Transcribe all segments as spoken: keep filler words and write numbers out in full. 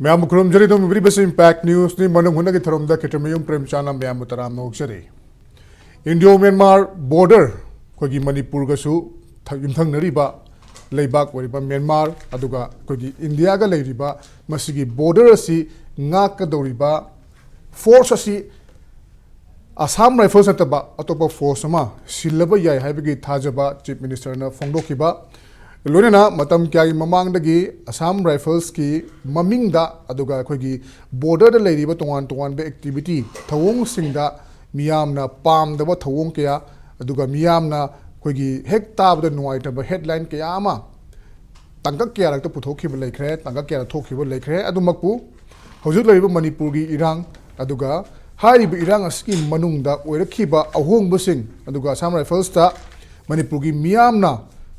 ꯃꯌꯥꯝꯕꯨ ꯈꯨꯔꯨꯝꯖꯔꯤ꯫ ꯑꯗꯨꯝ ꯎꯕꯤꯔꯤꯕꯁꯤ Impact Newsꯅꯤ꯫ ꯃꯅꯨꯡ ꯍꯨꯠꯅꯒꯤ ꯊꯧꯔꯝꯗ ꯈꯦꯇ꯭ꯔꯤꯃꯌꯨꯝ ꯄ꯭ꯔꯦꯝꯆꯥꯟꯅ ꯃꯌꯥꯝꯕꯨ ꯇꯔꯥꯝꯅ ꯑꯣꯛꯆꯔꯤ꯫ Indo Myanmar border, ꯑꯩꯈꯣꯏꯒꯤ ꯃꯅꯤꯄꯨꯔꯒꯁꯨ ꯊ-, ꯌꯨꯝꯊꯪꯅꯔꯤꯕ ꯂꯩꯕꯥꯛ ꯑꯣꯏꯔꯤꯕ ꯃ꯭ꯌꯥꯟꯃꯥꯔ, ꯑꯗꯨꯒ ꯑꯩꯈꯣꯏꯒꯤ ꯏꯟꯗꯤꯌꯥꯒ ꯂꯩꯔꯤꯕ ꯃꯁꯤꯒꯤ border ꯑꯁꯤ ꯉꯥꯛꯀꯗꯧꯔꯤꯕ force ꯑꯁꯤ ꯑꯁꯥꯝ ꯔꯥꯏꯐꯜꯁ ꯅꯠꯇꯕ ꯑꯇꯣꯞꯄ force ꯑꯃ ꯁꯤꯜꯂꯕ ꯌꯥꯏ ꯍꯥꯏꯕꯒꯤ ꯊꯥꯖꯕ Chief Ministerꯅ ꯐꯣꯡꯗꯣꯛꯈꯤꯕ, ꯂꯣꯏꯅꯅ ꯃꯇꯝ ꯀꯌꯥꯒꯤ ꯃꯃꯥꯡꯗꯒꯤ ꯑꯁꯥꯝ ꯔꯥꯏꯐꯜꯁꯀꯤ ꯃꯃꯤꯡꯗ, ꯑꯗꯨꯒ ꯑꯩꯈꯣꯏꯒꯤ borderꯗ ꯂꯩꯔꯤꯕ ꯇꯣꯉꯥꯟ ꯇꯣꯉꯥꯟꯕ activity, ꯊꯧꯑꯣꯡꯁꯤꯡꯗ ꯃꯤꯌꯥꯝꯅ ꯄꯥꯝꯗꯕ ꯊꯧꯑꯣꯡ ꯀꯌꯥ, ꯑꯗꯨꯒ ꯃꯤꯌꯥꯝꯅ ꯑꯩꯈꯣꯏꯒꯤ ꯍꯦꯛ ꯇꯥꯕꯗ ꯅꯨꯡꯉꯥꯏꯇꯕ headline ꯀꯌꯥ ꯑꯃ ꯇꯥꯡꯀꯛ ꯀꯌꯥꯔꯛꯇ ꯄꯨꯊꯣꯛꯈꯤꯕ ꯂꯩꯈ꯭ꯔꯦ, ꯇꯥꯡꯀꯛ ꯀꯌꯥꯗ ꯊꯣꯛꯈꯤꯕ ꯂꯩꯈ꯭ꯔꯦ꯫ ꯑꯗꯨꯃꯛꯄꯨ ꯍꯧꯖꯤꯛ ꯂꯩꯔꯤꯕ ꯃꯅꯤꯄꯨꯔꯒꯤ ꯏꯔꯥꯡ, ꯑꯗꯨꯒ ꯍꯥꯏꯔꯤꯕ ꯏꯔꯥꯡ ꯑꯁꯤꯒꯤ ꯃꯅꯨꯡꯗ ꯑꯣꯏꯔꯛꯈꯤꯕ ꯑꯍꯣꯡꯕꯁꯤꯡ, ꯑꯗꯨꯒ ꯑꯁꯥꯝ ꯔꯥꯏꯐꯜꯁꯇ ꯃꯅꯤꯄꯨꯔꯒꯤ ꯃꯤꯌꯥꯝꯅ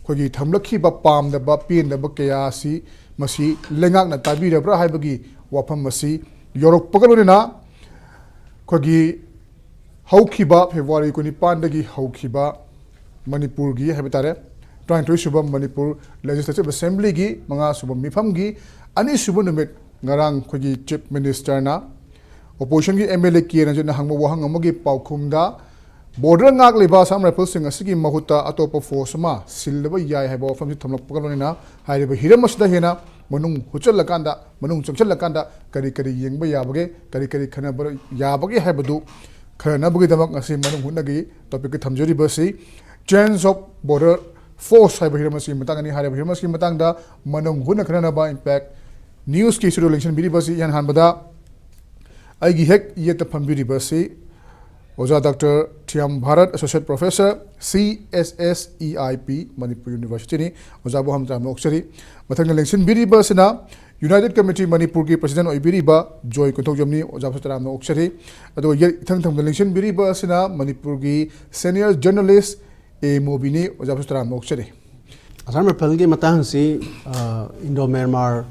ꯑꯩꯈꯣꯏꯒꯤ ꯊꯝꯂꯛꯈꯤꯕ ꯄꯥꯝꯗꯕ, ꯄꯦꯟꯗꯕ ꯀꯌꯥ ꯑꯁꯤ ꯃꯁꯤ ꯂꯩꯉꯥꯛꯅ ꯇꯥꯕꯤꯔꯕ꯭ꯔꯥ ꯍꯥꯏꯕꯒꯤ ꯋꯥꯐꯝ ꯑꯁꯤ ꯌꯧꯔꯛꯄꯒ ꯂꯣꯏꯅꯅ ꯑꯩꯈꯣꯏꯒꯤ ꯍꯧꯈꯤꯕ February ꯀꯨꯟꯅꯤꯄꯥꯟꯗꯒꯤ ꯍꯧꯈꯤꯕ ꯃꯅꯤꯄꯨꯔꯒꯤ ꯍꯥꯏꯕ ꯇꯥꯔꯦ, ꯇꯔꯥꯅꯤꯊꯣꯏ ꯁꯨꯕ ꯃꯅꯤꯄꯨꯔ Legislative Assemblyꯒꯤ ꯃꯉꯥ ꯁꯨꯕ ꯃꯤꯐꯝꯒꯤ ꯑꯅꯤꯁꯨꯕ ꯅꯨꯃꯤꯠ, ꯉꯔꯥꯡ ꯑꯩꯈꯣꯏꯒꯤ Chief Ministerꯅ oppositionꯒꯤ MLA ꯀꯦ ꯔꯟꯖꯤꯠꯅ ꯍꯪꯕ ꯋꯥꯍꯪ ꯑꯃꯒꯤ ꯄꯥꯎꯈꯨꯝꯗ border ꯉꯥꯛꯂꯤꯕ ꯑꯁꯥꯝ ꯔꯥꯏꯐꯜꯁꯤꯡ ꯑꯁꯤꯒꯤ ꯃꯍꯨꯠꯇ ꯑꯇꯣꯞꯄ force ꯑꯃ ꯁꯤꯜꯂꯕ ꯌꯥꯏ ꯍꯥꯏꯕ ꯋꯥꯐꯝꯁꯤ ꯊꯝꯂꯛꯄꯒ ꯂꯣꯏꯅꯅ ꯍꯥꯏꯔꯤꯕ ꯍꯤꯔꯝ ꯑꯁꯤꯗ ꯍꯦꯟꯅ ꯃꯅꯨꯡ ꯍꯨꯠꯆꯜꯂꯀꯥꯟꯗ, ꯃꯅꯨꯡ ꯆꯪꯁꯤꯜꯂꯀꯥꯟꯗ ꯀꯔꯤ ꯀꯔꯤ ꯌꯦꯡꯕ ꯌꯥꯕꯒꯦ, ꯀꯔꯤ ꯀꯔꯤ ꯈꯟꯅꯕ ꯌꯥꯕꯒꯦ ꯍꯥꯏꯕꯗꯨ ꯈꯟꯅꯅꯕꯒꯤꯗꯃꯛ ꯉꯁꯤ ꯃꯅꯨꯡ ꯍꯨꯠꯅꯒꯤ topicꯀꯤ ꯊꯝꯖꯔꯤꯕ ꯑꯁꯤ Change of Border Force ꯍꯥꯏꯕ ꯍꯤꯔꯝ ꯑꯁꯤꯒꯤ ꯃꯇꯥꯡꯅꯤ꯫ ꯍꯥꯏꯔꯤꯕ ꯍꯤꯔꯝ ꯑꯁꯤꯒꯤ ꯃꯇꯥꯡꯗ ꯃꯅꯨꯡ ꯍꯨꯠꯅ ꯈꯟꯅꯅꯕ Impact Newsꯀꯤ studio ꯂꯦꯡꯁꯤꯟꯕꯤꯔꯤꯕ ꯑꯁꯤ ꯏꯍꯥꯟ ꯍꯥꯟꯕꯗ ꯑꯩꯒꯤ ꯍꯦꯛ ꯌꯦꯠꯇ ꯐꯝꯕꯤꯔꯤꯕ ꯑꯁꯤ ꯑꯣꯖꯥ doctor Thiyam Bharat, Associate Professor, C S S E I P, Manipur Universityꯅꯤ꯫ ꯑꯣꯖꯥꯕꯨ ꯍꯝ ꯇꯔꯥꯝꯅ ꯑꯣꯛꯆꯔꯤ꯫ ꯃꯊꯪꯗ ꯂꯦꯡꯁꯤꯟꯕꯤꯔꯤꯕ ꯑꯁꯤꯅ United Committee ꯃꯅꯤꯄꯨꯔꯒꯤ President ꯑꯣꯏꯕꯤꯔꯤꯕ ꯖꯣꯏ ꯀꯣꯟꯊꯧꯖꯝꯅꯤ꯫ ꯑꯣꯖꯥꯕꯨꯁꯨ ꯇꯔꯥꯝꯅ ꯑꯣꯛꯆꯔꯤ꯫ ꯑꯗꯨꯒ ꯌꯦꯠ ꯏꯊꯪ ꯊꯪꯕꯗ ꯂꯦꯡꯁꯤꯟꯕꯤꯔꯤꯕ ꯑꯁꯤꯅ ꯃꯅꯤꯄꯨꯔꯒꯤ Senior Journalist ꯑꯦ ꯃꯣꯕꯤꯅꯤ꯫ ꯑꯣꯖꯥꯕꯨꯁꯨ ꯇꯔꯥꯝꯅ ꯑꯣꯛꯆꯔꯤ꯫ ꯑꯁꯥꯝ ꯔꯥꯏꯐꯜꯒꯤ ꯃꯇꯥꯡꯁꯤ, ꯑ, Indo Myanmar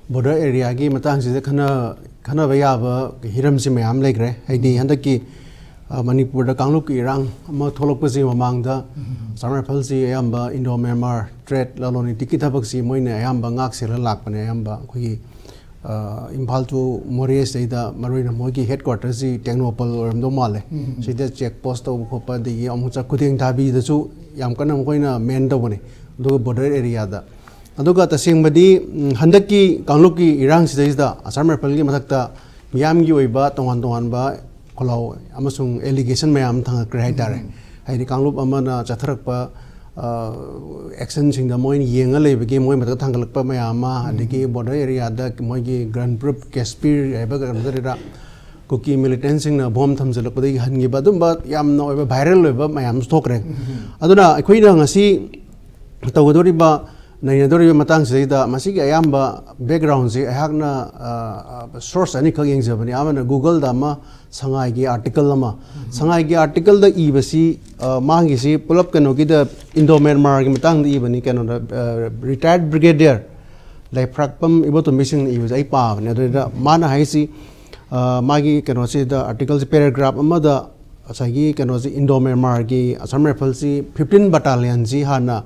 border areaꯒꯤ ꯃꯇꯥꯡꯁꯤꯗ ꯈꯟꯅ-, ꯈꯟꯅꯕ ꯌꯥꯕ ꯍꯤꯔꯝꯁꯤ ꯃꯌꯥꯝ ꯂꯩꯈ꯭ꯔꯦ꯫ ꯍꯥꯏꯗꯤ ꯍꯟꯗꯛꯀꯤ, ꯑ, ꯃꯅꯤꯄꯨꯔꯗ ꯀꯥꯡꯂꯨꯞꯀꯤ ꯏꯔꯥꯡ ꯑꯃ ꯊꯣꯛꯂꯛꯄꯁꯤ ꯃꯃꯥꯡꯗ ꯑꯁꯥꯝ ꯔꯥꯏꯐꯜꯁꯤ ꯑꯌꯥꯝꯕ Indo Myanmar trade, ꯂꯂꯣꯟ ꯏꯇꯤꯛꯀꯤ ꯊꯕꯛꯁꯤ ꯃꯣꯏꯅ ꯑꯌꯥꯝꯕ ꯉꯥꯛ ꯁꯦꯜꯂ ꯂꯥꯛꯄꯅꯦ꯫ ꯑꯌꯥꯝꯕ ꯑꯩꯈꯣꯏꯒꯤ, ꯑ, ꯏꯝꯐꯥꯜ ꯇꯨ ꯃꯣꯔꯦ ꯁꯤꯗꯩꯗ ꯃꯔꯨ ꯑꯣꯏꯅ ꯃꯣꯏꯒꯤ ꯍꯦꯗ ꯀ꯭ꯋꯥꯇꯔꯁꯤ ꯇꯦꯡꯅꯧꯄꯜ ꯑꯣꯏꯔꯝꯗꯧ ꯃꯥꯜꯂꯦ꯫ ꯁꯤꯗ ꯆꯦꯛ ꯄꯣꯁ ꯇꯧꯕ ꯈꯣꯠꯄ, ꯑꯗꯒꯤ ꯑꯃꯨꯛ ꯆꯠ ꯈꯨꯗꯦꯡ ꯊꯥꯕꯤꯗꯁꯨ ꯌꯥꯝ ꯀꯟꯅ ꯃꯈꯣꯏꯅ ꯃꯦꯟ ꯇꯧꯕꯅꯤ꯫ ꯑꯗꯨꯒ ꯕꯣꯔꯗꯔ ꯑꯦꯔꯤꯌꯥꯗ꯫ ꯑꯗꯨꯒ ꯇꯁꯦꯡꯕꯗꯤ, ꯎꯝ, ꯍꯟꯗꯛꯀꯤ ꯀꯥꯡꯂꯨꯞꯀꯤ ꯏꯔꯥꯡꯁꯤꯗꯩꯁꯤꯗ ꯑꯁꯥꯝ ꯔꯥꯏꯐꯜꯒꯤ ꯃꯊꯛꯇ ꯃꯤꯌꯥꯝꯒꯤ ꯑꯣꯏꯕ ꯇꯣꯉꯥꯟ ꯇꯣꯉꯥꯟꯕ ꯈꯨꯜꯂꯥꯎ ꯑꯃꯁꯨꯡ ꯑꯦꯂꯤꯒꯦꯁꯟ ꯃꯌꯥꯝ ꯑꯃ ꯊꯥꯡꯒꯠꯈ꯭ꯔꯦ ꯍꯥꯏꯇꯥꯔꯦ꯫ ꯍꯥꯏꯗꯤ ꯀꯥꯡꯂꯨꯞ ꯑꯃꯅ ꯆꯠꯊꯔꯛꯄ, ꯑ, ꯑꯦꯛꯁꯟꯁꯤꯡꯗ ꯃꯣꯏꯅ ꯌꯦꯡꯉ ꯂꯩꯕꯒꯤ ꯃꯣꯏ ꯃꯊꯛꯇ ꯊꯥꯡꯒꯠꯂꯛꯄ ꯃꯌꯥꯝ ꯑꯃ, ꯑꯗꯒꯤ ꯕꯣꯔꯗꯔ ꯑꯦꯔꯤꯌꯥꯗ ꯃꯣꯏꯒꯤ ꯒꯟ ꯄ꯭ꯔꯨꯐ ꯀꯦꯁꯄꯤꯔ ꯍꯥꯏꯕ ꯀꯩꯅꯣꯗꯔꯤꯔ ꯀꯨꯀꯤ ꯃꯤꯂꯤꯇꯦꯟꯁꯤꯡꯅ ꯕꯣꯝ ꯊꯝꯖꯤꯜꯂꯛꯄꯗꯒꯤ ꯍꯟꯈꯤꯕ ꯑꯗꯨꯝꯕ ꯌꯥꯝꯅ ꯑꯣꯏꯕ ꯚꯥꯏꯔꯦꯜ ꯑꯣꯏꯕ ꯃꯌꯥꯝꯁꯨ ꯊꯣꯛꯈ꯭ꯔꯦ꯫ ꯑꯗꯨꯅ ꯑꯩꯈꯣꯏꯅ ꯉꯁꯤ ꯇꯧꯒꯗꯧꯔꯤꯕ, ꯅꯩꯅꯗꯧꯔꯤꯕ ꯃꯇꯥꯡꯁꯤꯗꯩꯗ ꯃꯁꯤꯒꯤ ꯑꯌꯥꯝꯕ ꯕꯦꯛꯒ꯭ꯔꯥꯎꯟꯁꯤ ꯑꯩꯍꯥꯛꯅ, ꯑ, ꯑ, ꯁꯣꯔꯁ ꯑꯅꯤꯈꯛ ꯌꯦꯡꯖꯕꯅꯤ꯫ ꯑꯃꯅ ꯒꯨꯒꯜꯗ ꯑꯃ, ꯁꯉꯥꯏꯒꯤ ꯑꯥꯔꯇꯤꯀꯜ ꯑꯃ꯫ ꯁꯉꯥꯏꯒꯤ ꯑꯥꯔꯇꯤꯀꯜꯗ ꯏꯕꯁꯤ, ꯑ, ꯃꯥꯒꯤꯁꯤ ꯄꯨꯂꯞ ꯀꯩꯅꯣꯒꯤꯗ, ꯏꯟꯗꯣ ꯃ꯭ꯌꯥꯟꯃꯥꯔꯒꯤ ꯃꯇꯥꯡꯗ ꯏꯕꯅꯤ꯫ ꯀꯩꯅꯣꯗ, ꯑ, ꯔꯤꯇꯥꯌꯔꯠ ꯕ꯭ꯔꯤꯒꯦꯗꯤꯌꯔ ꯂꯩꯐ꯭ꯔꯥꯛꯄꯝ ꯏꯕꯣꯇꯣꯝꯕꯤ ꯁꯤꯡꯅ ꯏꯕꯁꯦ ꯑꯩ ꯄꯥꯕꯅꯦ꯫ ꯑꯗꯨꯗ ꯃꯥꯅ ꯍꯥꯏꯁꯤ, ꯑ, ꯃꯥꯒꯤ ꯀꯩꯅꯣꯁꯤꯗ, ꯑꯥꯔꯇꯤꯀꯜꯁꯤ ꯄꯦꯔꯥꯒ꯭ꯔꯥꯐ ꯑꯃꯗ ꯉꯁꯥꯏꯒꯤ ꯀꯩꯅꯣꯁꯤ, ꯏꯟꯗꯣ ꯃ꯭ꯌꯥꯟꯃꯥꯔꯒꯤ ꯑꯁꯥꯝ ꯔꯥꯏꯐꯜꯁꯤ ꯐꯤꯐꯇꯤꯟ ꯕꯇꯥꯂꯤꯌꯟꯁꯤ ꯍꯥꯟꯅ,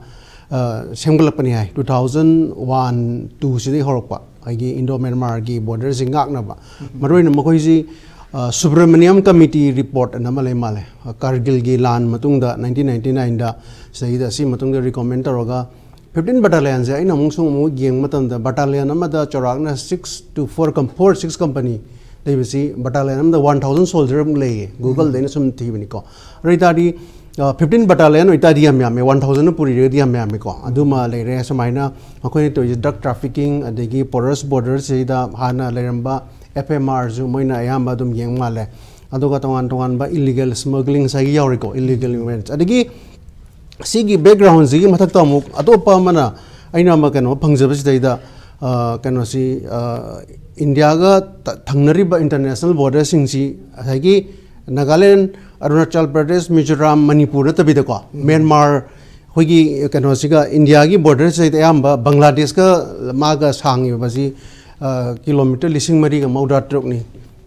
ꯑ, ꯁꯦꯝꯒꯠꯂꯛꯄꯅꯤ ꯍꯥꯏ꯫ ꯇꯨ ꯊꯥꯎꯖꯟ ꯋꯥꯟ ꯇꯨꯁꯤꯗꯒꯤ ꯍꯧꯔꯛꯄ ꯑꯩꯒꯤ ꯏꯟꯗꯣ ꯃ꯭ꯌꯥꯟꯃꯥꯔꯒꯤ ꯕꯣꯔꯗꯔꯁꯤ ꯉꯥꯛꯅꯕ꯫ ꯃꯔꯨꯑꯣꯏꯅ ꯃꯈꯣꯏꯁꯤ, ꯑ, ꯁꯨꯕ꯭ꯔꯃꯅꯤꯌꯝ ꯀꯃꯤꯇꯤ ꯔꯤꯄꯣꯔꯠ ꯑꯅ ꯑꯃ ꯂꯩ ꯃꯥꯜꯂꯦ꯫ ꯑ, ꯀꯥꯔꯒꯤꯜꯒꯤ ꯂꯥꯟ ꯃꯇꯨꯡꯗ, ꯅꯥꯏꯟꯇꯤꯟ ꯅꯥꯏꯟꯇꯤ ꯅꯥꯏꯟꯗ, ꯁꯤꯗꯩꯗ ꯑꯁꯤ ꯃꯇꯨꯡꯗ ꯔꯤꯀꯃꯦꯟ ꯇꯧꯔꯒ, ꯐꯤꯐꯇꯤꯟ ꯕꯇꯥꯂꯤꯌꯟꯁꯦ ꯑꯩꯅ ꯑꯃꯨꯛ ꯁꯨꯝ ꯑꯃꯨꯛ ꯌꯦꯡꯕ ꯃꯇꯝꯗ, ꯕꯇꯥꯂꯤꯌꯟ ꯑꯃꯗ ꯆꯥꯎꯔꯥꯛꯅ six to four com-, four, six company ꯂꯩꯕꯁꯤ, ꯕꯇꯥꯂꯤꯌꯟ ꯑꯃꯗ ꯋꯥꯟ ꯊꯥꯎꯖꯟ ꯁꯣꯜꯖꯔ ꯑꯃꯨꯛ ꯂꯩꯌꯦ꯫ ꯒꯨꯒꯜꯗ ꯑꯩꯅ ꯁꯨꯝ ꯊꯤꯕꯅꯤꯀꯣ꯫ ꯑꯗꯨ ꯑꯣꯏꯇꯥꯔꯗꯤ, ꯑ, ꯐꯤꯐꯇꯤꯟ ꯕꯇꯥꯂꯤꯌꯟ ꯑꯣꯏꯇꯥꯔꯗꯤ ꯌꯥꯝ ꯌꯥꯝꯃꯦ, ꯋꯥꯟ ꯊꯥꯎꯖꯟꯅ ꯄꯨꯔꯤꯔꯒꯗꯤ ꯌꯥꯝ ꯌꯥꯝꯃꯦꯀꯣ꯫ ꯑꯗꯨꯃ ꯂꯩꯔꯦ꯫ ꯁꯨꯃꯥꯏꯅ ꯃꯈꯣꯏꯅ ꯇꯧꯔꯤꯁꯦ ꯗ꯭ꯔꯒ ꯇ꯭ꯔꯥꯐꯤꯀꯤꯡ, ꯑꯗꯒꯤ ꯄꯣꯔꯁ ꯕꯣꯔꯗꯔꯁꯤꯗ ꯍꯥꯟꯅ ꯂꯩꯔꯝꯕ ꯑꯦꯐ ꯑꯦꯝ ꯑꯥꯔꯁꯨ ꯃꯣꯏꯅ ꯑꯌꯥꯝꯕ ꯑꯗꯨꯝ ꯌꯦꯡ ꯃꯥꯜꯂꯦ꯫ ꯑꯗꯨꯒ ꯇꯣꯉꯥꯟ ꯇꯣꯉꯥꯟꯕ ꯏꯂꯤꯒꯦꯜ ꯁ꯭ꯃꯒ꯭ꯂꯤꯡ ꯉꯁꯥꯏꯒꯤ ꯌꯥꯎꯔꯤꯀꯣ, ꯏꯂꯤꯒꯦꯜ ꯏꯃꯤꯒ꯭ꯔꯦꯟꯠꯁ꯫ ꯑꯗꯒꯤ ꯁꯤꯒꯤ ꯕꯦꯛꯒ꯭ꯔꯥꯎꯟꯁꯤꯒꯤ ꯃꯊꯛꯇ ꯑꯃꯨꯛ ꯑꯇꯣꯞꯄ ꯑꯃꯅ, ꯑꯩꯅ ꯑꯃ ꯀꯩꯅꯣ ꯐꯪꯖꯕꯁꯤꯗꯩꯗ, ꯑ, ꯀꯩꯅꯣꯁꯤ, ꯑ, ꯏꯟꯗꯤꯌꯥꯒ ꯇ-, ꯊꯪꯅꯔꯤꯕ ꯏꯟꯇꯔꯅꯦꯁꯅꯦꯜ ꯕꯣꯔꯗꯔꯁꯤꯡꯁꯤ ꯉꯁꯥꯏꯒꯤ ꯅꯥꯒꯥꯂꯦꯟ, ꯑꯔꯨꯅꯥꯆꯜ ꯄ꯭ꯔꯗꯦꯁ, ꯃꯤꯖꯣꯔꯥꯝ, ꯃꯅꯤꯄꯨꯔ ꯅꯠꯇꯕꯤꯗꯀꯣ, ꯃ꯭ꯌꯥꯟꯃꯥꯔ, ꯑꯩꯈꯣꯏꯒꯤ ꯀꯩꯅꯣꯁꯤꯒ, ꯏꯟꯗꯤꯌꯥꯒꯤ ꯕꯣꯔꯗꯔꯁꯤꯗ ꯑꯌꯥꯝꯕ ꯕꯪꯒ꯭ꯂꯥꯗꯦꯁꯀ ꯃꯥꯒ ꯁꯥꯡꯉꯤꯕꯁꯤ, ꯑ, ꯀꯤꯂꯣꯃꯤꯇꯔ ꯂꯤꯁꯤꯡ ꯃꯔꯤꯒ ꯃꯧꯗ꯭ꯔꯥ ꯇꯔꯨꯛꯅꯤ꯫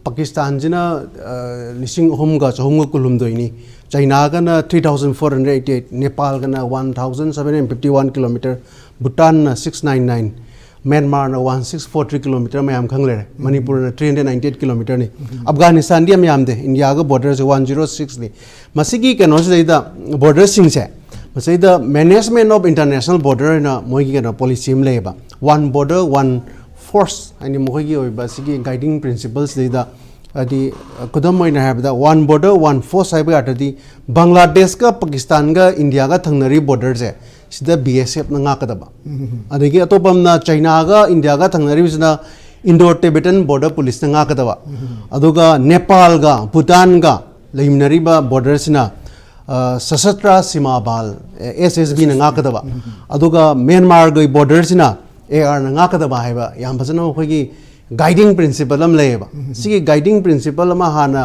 ꯄꯥꯀꯤꯁꯇꯥꯟꯁꯤꯅ, ꯑ, ꯂꯤꯁꯤꯡ ꯑꯍꯨꯝꯒ ꯆꯍꯨꯝꯒ ꯀꯨꯟꯍꯨꯝꯗꯣꯏꯅꯤ꯫ ꯆꯩꯅꯥꯒꯅ three thousand four hundred eighty eight, ꯅꯦꯄꯥꯜꯒꯅ one thousand seven hundred fifty one kilometer, ꯚꯨꯇꯥꯟꯅ six nine nine, ꯃ꯭ꯌꯥꯟꯃꯥꯔꯅ one six four three kilometre ꯃꯌꯥꯝ ꯈꯪ ꯂꯩꯔꯦ, ꯃꯅꯤꯄꯨꯔꯅ ꯊ꯭ꯔꯤ ꯍꯟꯗ꯭ꯔꯦꯠ ꯅꯥꯏꯟꯇꯤ ꯑꯩꯠ ꯀꯤꯂꯣꯃꯤꯇꯔꯅꯤ, ꯑꯐꯒꯥꯅꯤꯁꯇꯥꯟꯗꯤ ꯌꯥꯝ ꯌꯥꯝꯗꯦ, ꯏꯟꯗꯤꯌꯥꯒ ꯕꯣꯔꯗꯔꯁꯦ ꯋꯥꯟ ꯖꯤꯔꯣ ꯁꯤꯛꯁꯅꯤ꯫ ꯃꯁꯤꯒꯤ ꯀꯩꯅꯣꯁꯤꯗꯩꯗ ꯕꯣꯔꯗꯔꯁꯤꯡꯁꯦ, ꯃꯁꯤꯗꯩꯗ Management of International Border ꯍꯥꯏꯅ ꯃꯣꯏꯒꯤ ꯀꯩꯅꯣ ꯄꯣꯂꯤꯁꯤ ꯑꯃ ꯂꯩꯌꯦꯕ, ꯋꯥꯟ ꯕꯣꯔꯗꯔ ꯋꯥꯟ ꯐꯣꯔꯁ ꯍꯥꯏꯅ ꯃꯈꯣꯏꯒꯤ ꯑꯣꯏꯕ ꯁꯤꯒꯤ ꯒꯥꯏꯗꯤꯡ ꯄ꯭ꯔꯤꯟꯁꯤꯄꯜꯁꯤꯗꯩꯗ, ꯍꯥꯏꯗꯤ, ꯈꯨꯗꯝ ꯑꯣꯏꯅ ꯍꯥꯏꯔꯕꯗ ꯋꯥꯟ ꯕꯣꯔꯗꯔ ꯋꯥꯟ ꯐꯣꯔꯁ ꯍꯥꯏꯕ ꯑꯥꯔꯊꯗꯤ ꯕꯪꯒ꯭ꯂꯥꯗꯦꯁꯀ ꯄꯥꯀꯤꯁꯇꯥꯟꯒ ꯏꯟꯗꯤꯌꯥꯒ ꯊꯪꯅꯔꯤ ꯕꯣꯔꯗꯔꯁꯦ, ꯁꯤꯗ ꯕꯤ ꯑꯦꯁ ꯑꯦꯐꯅ ꯉꯥꯛꯀꯗꯕ꯫ ꯑꯗꯒꯤ ꯑꯇꯣꯞꯄ ꯑꯃꯅ ꯆꯩꯅꯥꯒ ꯏꯟꯗꯤꯌꯥꯒ ꯊꯪꯅꯔꯤꯕꯁꯤꯅ ꯏꯟꯗꯣ ꯇꯤꯕꯦꯇꯟ ꯕꯣꯔꯗꯔ ꯄꯨꯂꯤꯁꯅ ꯉꯥꯛꯀꯗꯕ꯫ ꯑꯗꯨꯒ ꯅꯦꯄꯥꯜꯒ ꯚꯨꯇꯥꯟꯒ ꯂꯩꯃꯤꯟꯅꯔꯤꯕ ꯕꯣꯔꯗꯔꯁꯤꯅ, ꯑ, ꯁꯁꯇ꯭ꯔ ꯁꯤꯃꯥ ꯕꯥꯜ, ꯑꯦꯁ ꯑꯦꯁ ꯕꯤꯅ ꯉꯥꯛꯀꯗꯕ꯫ ꯑꯗꯨꯒ ꯃ꯭ꯌꯥꯟꯃꯥꯔꯒꯤ ꯕꯣꯔꯗꯔꯁꯤꯅ ꯑꯦ ꯑꯥꯔꯅ ꯉꯥꯛꯀꯗꯕ ꯍꯥꯏꯕ ꯌꯥꯝ ꯐꯖꯅ ꯑꯩꯈꯣꯏꯒꯤ ꯒꯥꯏꯗꯤꯡ ꯄ꯭ꯔꯤꯟꯁꯤꯄꯜ ꯑꯃ ꯂꯩꯌꯦꯕ꯫ ꯁꯤꯒꯤ ꯒꯥꯏꯗꯤꯡ ꯄ꯭ꯔꯤꯟꯁꯤꯄꯜ ꯑꯃ ꯍꯥꯟꯅ,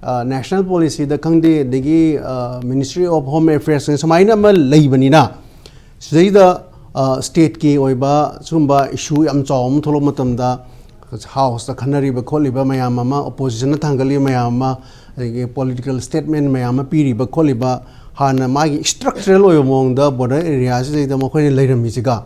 ꯑ, ꯅꯦꯁꯅꯦꯜ ꯄꯣꯂꯤꯁꯤꯗ ꯈꯪꯗꯦ, ꯑꯗꯒꯤ, ꯑ, ꯃꯤꯅꯤꯁꯇ꯭ꯔꯤ ꯑꯣꯐ ꯍꯣꯝ ꯑꯦꯐꯤꯌꯔꯁ ꯁꯨꯃꯥꯏꯅ ꯑꯃ ꯂꯩꯕꯅꯤꯅ, ꯁꯤꯗꯩꯗ, ꯑ, ꯁ꯭ꯇꯦꯠꯀꯤ ꯑꯣꯏꯕ ꯁꯤꯒꯨꯝꯕ ꯏꯁꯨ ꯌꯥꯝ ꯆꯥꯎꯕ ꯑꯃ ꯊꯣꯛꯂꯛꯄ ꯃꯇꯝꯗ, ꯍꯥꯎꯁꯇ ꯈꯟꯅꯔꯤꯕ ꯈꯣꯠꯂꯤꯕ ꯃꯌꯥꯝ ꯑꯃ, ꯑꯣꯄꯣꯖꯤꯁꯟꯅ ꯊꯥꯡꯒꯠꯂꯤꯕ ꯃꯌꯥꯝ ꯑꯃ, ꯑꯗꯒꯤ ꯄꯣꯂꯤꯇꯤꯀꯦꯜ ꯁ꯭ꯇꯦꯠꯃꯦꯟ ꯃꯌꯥꯝ ꯑꯃ ꯄꯤꯔꯤꯕ ꯈꯣꯠꯂꯤꯕ, ꯍꯥꯟꯅ ꯃꯥꯒꯤ ꯏꯁꯇ꯭ꯔꯛꯆꯔꯦꯜ ꯑꯣꯏꯕ ꯃꯑꯣꯡꯗ ꯕꯣꯔꯗꯔ ꯑꯦꯔꯤꯌꯥꯁꯤꯗꯩꯗ ꯃꯈꯣꯏꯅ ꯂꯩꯔꯝꯃꯤꯁꯤꯒ,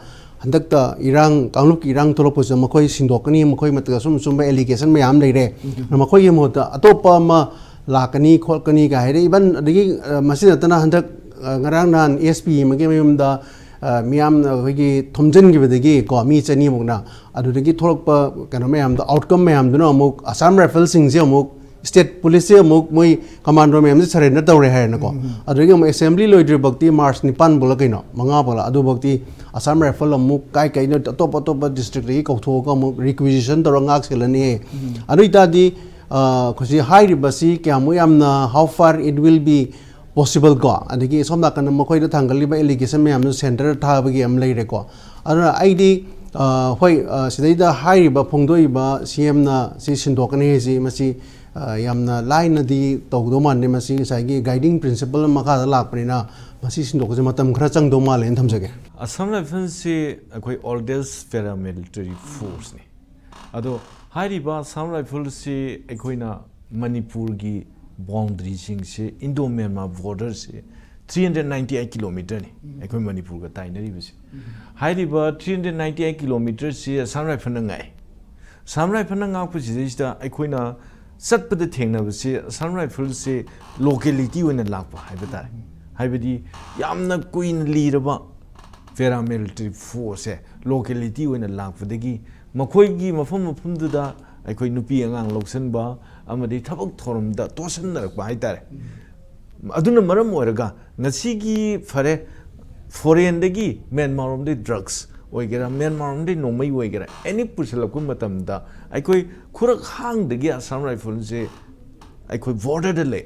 ꯍꯟꯗꯛꯇ ꯏꯔꯥꯡ, ꯀꯥꯡꯂꯨꯞꯀꯤ ꯏꯔꯥꯡ ꯊꯣꯛꯂꯛꯄꯁꯤꯗ ꯃꯈꯣꯏ ꯁꯤꯟꯗꯣꯛꯀꯅꯤ, ꯃꯈꯣꯏ ꯃꯇꯝꯗ ꯑꯁꯨꯝ ꯑꯁꯨꯝꯕ ꯑꯦꯂꯤꯒꯦꯁꯟ ꯃꯌꯥꯝ ꯂꯩꯔꯦ, ꯃꯈꯣꯏꯒꯤ ꯃꯍꯨꯠꯇ ꯑꯇꯣꯞꯄ ꯑꯃ ꯂꯥꯛꯀꯅꯤ ꯈꯣꯠꯀꯅꯤ ꯀꯥꯏ ꯍꯥꯏꯔꯦ꯫ ꯏꯚꯟ ꯑꯗꯒꯤ, ꯑ, ꯃꯁꯤ ꯅꯠꯇꯅ ꯍꯟꯗꯛ, ꯑ, ꯉꯔꯥꯡ ꯅꯍꯥꯟ ꯑꯦꯁ ꯄꯤ ꯑꯃꯒꯤ ꯃꯌꯨꯝꯗ, ꯑ, ꯃꯤꯌꯥꯝꯅ ꯑꯩꯈꯣꯏꯒꯤ ꯊꯣꯝꯖꯤꯟꯈꯤꯕꯗꯒꯤ ꯀꯣ, ꯃꯤ ꯆꯅꯤꯃꯨꯛꯅ, ꯑꯗꯨꯗꯒꯤ ꯊꯣꯛꯂꯛꯄ ꯀꯩꯅꯣ ꯃꯌꯥꯝꯗꯣ, ꯑꯥꯎꯠꯀꯝ ꯃꯌꯥꯝꯗꯨꯅ ꯑꯃꯨꯛ ꯑꯁꯥꯝ ꯔꯥꯏꯐꯜꯁꯤꯡꯁꯦ ꯑꯃꯨꯛ ꯁ꯭ꯇꯦꯠ ꯄꯨꯂꯤꯁꯁꯦ ꯑꯃꯨꯛ ꯃꯣꯏ ꯀꯃꯥꯟꯗꯣ ꯃꯌꯥꯝꯁꯦ ꯁꯔꯦꯟꯗꯔ ꯇꯧꯔꯦ ꯍꯥꯏꯔꯦꯅꯀꯣ꯫ ꯑꯗꯨꯗꯒꯤ ꯑꯃꯨꯛ ꯑꯦꯁꯦꯝꯕ꯭ꯂꯤ ꯂꯣꯏꯗ꯭ꯔꯤꯐꯥꯎꯇꯤ, ꯃꯥꯔꯆ ꯅꯤꯄꯥꯟ ꯐꯥꯎꯂ ꯀꯩꯅꯣ, ꯃꯉꯥ ꯐꯥꯎꯂ, ꯑꯗꯨꯐꯥꯎꯇꯤ ꯑꯁꯥꯝ ꯔꯥꯏꯐꯜ ꯑꯃꯨꯛ ꯀꯥꯏ ꯀꯩꯅꯣ ꯑꯇꯣꯞ ꯑꯇꯣꯞꯄ ꯗꯤꯁꯇ꯭ꯔꯤꯛꯇꯒꯤ ꯀꯧꯊꯣꯛꯑꯒ ꯑꯃꯨꯛ ꯔꯤꯀ꯭ꯋꯤꯖꯤꯁꯟ ꯇꯧꯔꯒ ꯉꯥꯛ ꯁꯦꯜꯂꯅꯤ꯫ ꯑꯗꯨ ꯑꯣꯏꯇꯥꯔꯗꯤ, ꯑ, ꯍꯧꯖꯤꯛ ꯍꯥꯏꯔꯤꯕꯁꯤ ꯀꯌꯥꯃꯨꯛ ꯌꯥꯝꯅ, how far it will be possible ꯀꯣ, ꯑꯗꯒꯤ ꯁꯣꯝ ꯅꯥꯀꯟꯗ ꯃꯈꯣꯏꯗ ꯊꯥꯡꯒꯠꯂꯤꯕ ꯑꯦꯂꯤꯒꯦꯁꯟ ꯃꯌꯥꯝꯗꯨ ꯁꯦꯟꯇꯔꯗ ꯊꯥꯕꯒꯤ ꯑꯃ ꯂꯩꯔꯦꯀꯣ꯫ ꯑꯗꯨꯅ ꯑꯩꯗꯤ, ꯑ, ꯍꯣꯏ, ꯑ, ꯁꯤꯗꯩꯗ ꯍꯥꯏꯔꯤꯕ, ꯐꯣꯡꯗꯣꯛꯏꯕ ꯁꯤ ꯑꯦꯝꯅ ꯁꯤ ꯁꯤꯟꯗꯣꯛꯀꯅꯤ ꯍꯥꯏꯁꯤ, ꯃꯁꯤ, ꯑ, ꯌꯥꯝꯅ ꯂꯥꯏꯅꯗꯤ ꯇꯧꯗꯧ ꯃꯥꯟꯗꯦ꯫ ꯃꯁꯤ ꯉꯁꯥꯏꯒꯤ ꯒꯥꯏꯗꯤꯡ ꯄ꯭ꯔꯤꯟꯁꯤꯄꯜ ꯃꯈꯥꯗ ꯂꯥꯛꯄꯅꯤꯅ ꯃꯁꯤ ꯁꯤꯟꯗꯣꯛꯄꯁꯦ ꯃꯇꯝ ꯈꯔ ꯆꯪꯗꯧ ꯃꯥꯜꯂꯦꯅ ꯊꯝꯖꯒꯦ꯫ ꯑꯁꯥꯝ ꯔꯥꯏꯐꯜꯁꯤ ꯑꯩꯈꯣꯏ ꯑꯣꯜꯗꯦꯁ ꯄꯦꯔꯥꯃꯤꯂꯤꯇꯔꯤ ꯐꯣꯔꯁꯅꯤ꯫ ꯑꯗꯣ ꯍꯥꯏꯔꯤꯕ ꯑꯁꯥꯝ ꯔꯥꯏꯐꯜꯁꯤ ꯑꯩꯈꯣꯏꯅ ꯃꯅꯤꯄꯨꯔꯒꯤ ꯕꯥꯎꯟꯗꯔꯤꯁꯤꯡꯁꯦ, ꯏꯟꯗꯣ ꯃ꯭ꯌꯥꯟꯃꯥꯔ ꯕꯣꯔꯗꯔꯁꯦ three hundred ninety eight kilometerꯅꯤ ꯑꯩꯈꯣꯏ ꯃꯅꯤꯄꯨꯔꯒ ꯇꯥꯏꯅꯔꯤꯕꯁꯦ꯫ ꯍꯥꯏꯔꯤꯕ three hundred ninety eight kilometerꯁꯤ Assam Rifleꯅ ꯉꯥꯛꯑꯦ꯫ Assam Rifleꯅ ꯉꯥꯛꯄꯁꯤꯗꯩꯁꯤꯗ ꯑꯩꯈꯣꯏꯅ ꯆꯠꯄꯗ ꯊꯦꯡꯅꯕꯁꯤ Assam Rifleꯁꯤ locality ꯑꯣꯏꯅ ꯂꯥꯛꯄ ꯍꯥꯏꯕ ꯇꯥꯔꯦ꯫ ꯍꯥꯏꯕꯗꯤ ꯌꯥꯝꯅ ꯀꯨꯏꯅ ꯂꯤꯔꯕ paramilitary forceꯁꯦ locality ꯑꯣꯏꯅ ꯂꯥꯛꯄꯗꯒꯤ ꯃꯈꯣꯏꯒꯤ ꯃꯐꯝ ꯃꯐꯝꯗꯨꯗ ꯑꯩꯈꯣꯏ ꯅꯨꯄꯤ ꯑꯉꯥꯡ ꯂꯧꯁꯤꯟꯕ ꯑꯃꯗꯤ ꯊꯕꯛ ꯊꯧꯔꯝꯗ ꯇꯣꯠꯁꯤꯟꯅꯔꯛꯄ ꯍꯥꯏꯇꯥꯔꯦ꯫ ꯑꯗꯨꯅ ꯃꯔꯝ ꯑꯣꯏꯔꯒ ꯉꯁꯤꯒꯤ ꯐꯔꯦ foreignꯗꯒꯤ ꯃ꯭ꯌꯥꯟꯃꯥꯔ ꯔꯣꯝꯗꯒꯤ drugs ꯑꯣꯏꯒꯦꯔꯥ, ꯃ꯭ꯌꯥꯟꯃꯥꯔ ꯔꯣꯝꯗꯒꯤ ꯅꯣꯡꯃꯩ ꯑꯣꯏꯒꯦꯔꯥ, any ꯄꯨꯁꯤꯜꯂꯛꯄ ꯃꯇꯝꯗ ꯑꯩꯈꯣꯏ ꯈꯨꯔꯛ ꯍꯥꯡꯗꯒꯤ Assam Rifleꯁꯦ ꯑꯩꯈꯣꯏ borderꯗ ꯂꯩ꯫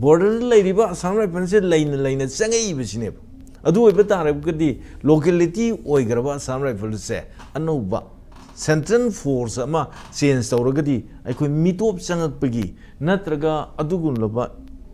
Borderꯗ ꯂꯩꯔꯤꯕ Assam Rifleꯁꯦ ꯂꯩꯅ ꯂꯩꯅ ꯆꯪꯉꯛꯏꯕꯁꯤꯅꯦꯕ꯫ ꯑꯗꯨ ꯑꯣꯏꯕ ꯇꯥꯔꯒꯗꯤ locality ꯑꯣꯏꯈ꯭ꯔꯕ Assam Rifleꯁꯦ ꯑꯅꯧꯕ central force ꯑꯃ change ꯇꯧꯔꯒꯗꯤ ꯑꯩꯈꯣꯏ ꯃꯤꯇꯣꯞ ꯆꯪꯉꯛꯄꯒꯤ ꯅꯠꯇ꯭ꯔꯒ ꯑꯗꯨꯒꯨꯝꯂꯕ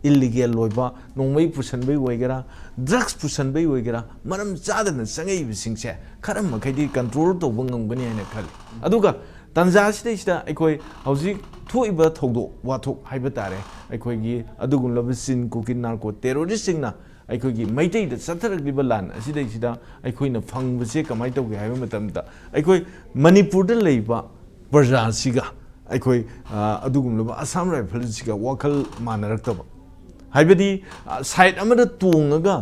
illegal ꯑꯣꯏꯕ ꯅꯣꯡꯃꯩ ꯄꯨꯁꯟꯕꯩ ꯑꯣꯏꯒꯦꯔꯥ, drugs ꯄꯨꯁꯟꯕꯩ ꯑꯣꯏꯒꯦꯔꯥ, ꯃꯔꯝ ꯆꯥꯗꯅ ꯆꯪꯉꯛꯏꯕꯁꯤꯡꯁꯦ ꯈꯔ ꯃꯈꯩꯗꯤ control ꯇꯧꯕ ꯉꯝꯒꯅꯤ ꯍꯥꯏꯅ ꯈꯜꯂꯤ꯫ ꯑꯗꯨꯒ ꯇꯥꯟꯖꯥꯁꯤꯗꯩꯁꯤꯗ ꯑꯩꯈꯣꯏ ꯍꯧꯖꯤꯛ ꯊꯣꯛꯏꯕ ꯊꯧꯗꯣꯛ ꯋꯥꯊꯣꯛ ꯍꯥꯏꯕ ꯇꯥꯔꯦ, ꯑꯩꯈꯣꯏꯒꯤ ꯑꯗꯨꯒꯨꯝꯂꯕ ꯆꯤꯟ ꯀꯨꯀꯤ narco terroristꯁꯤꯡꯅ ꯑꯩꯈꯣꯏꯒꯤ ꯃꯩꯇꯩꯗ ꯆꯠꯊꯔꯛꯂꯤꯕ ꯂꯥꯟ ꯑꯁꯤꯗꯩꯁꯤꯗ ꯑꯩꯈꯣꯏꯅ ꯐꯪꯕꯁꯦ ꯀꯃꯥꯏꯅ ꯇꯧꯒꯦ ꯍꯥꯏꯕ ꯃꯇꯝꯗ, ꯑꯩꯈꯣꯏ ꯃꯅꯤꯄꯨꯔꯗ ꯂꯩꯕ ꯄ꯭ꯔꯖꯥꯁꯤꯒ ꯑꯩꯈꯣꯏ, ꯑ, ꯑꯗꯨꯒꯨꯝꯂꯕ Assam Rifleꯁꯤꯒ ꯋꯥꯈꯜ ꯃꯥꯟꯅꯔꯛꯇꯕ, ꯍꯥꯏꯕꯗꯤ, ꯑ, side ꯑꯃꯗ ꯇꯣꯡꯉꯒ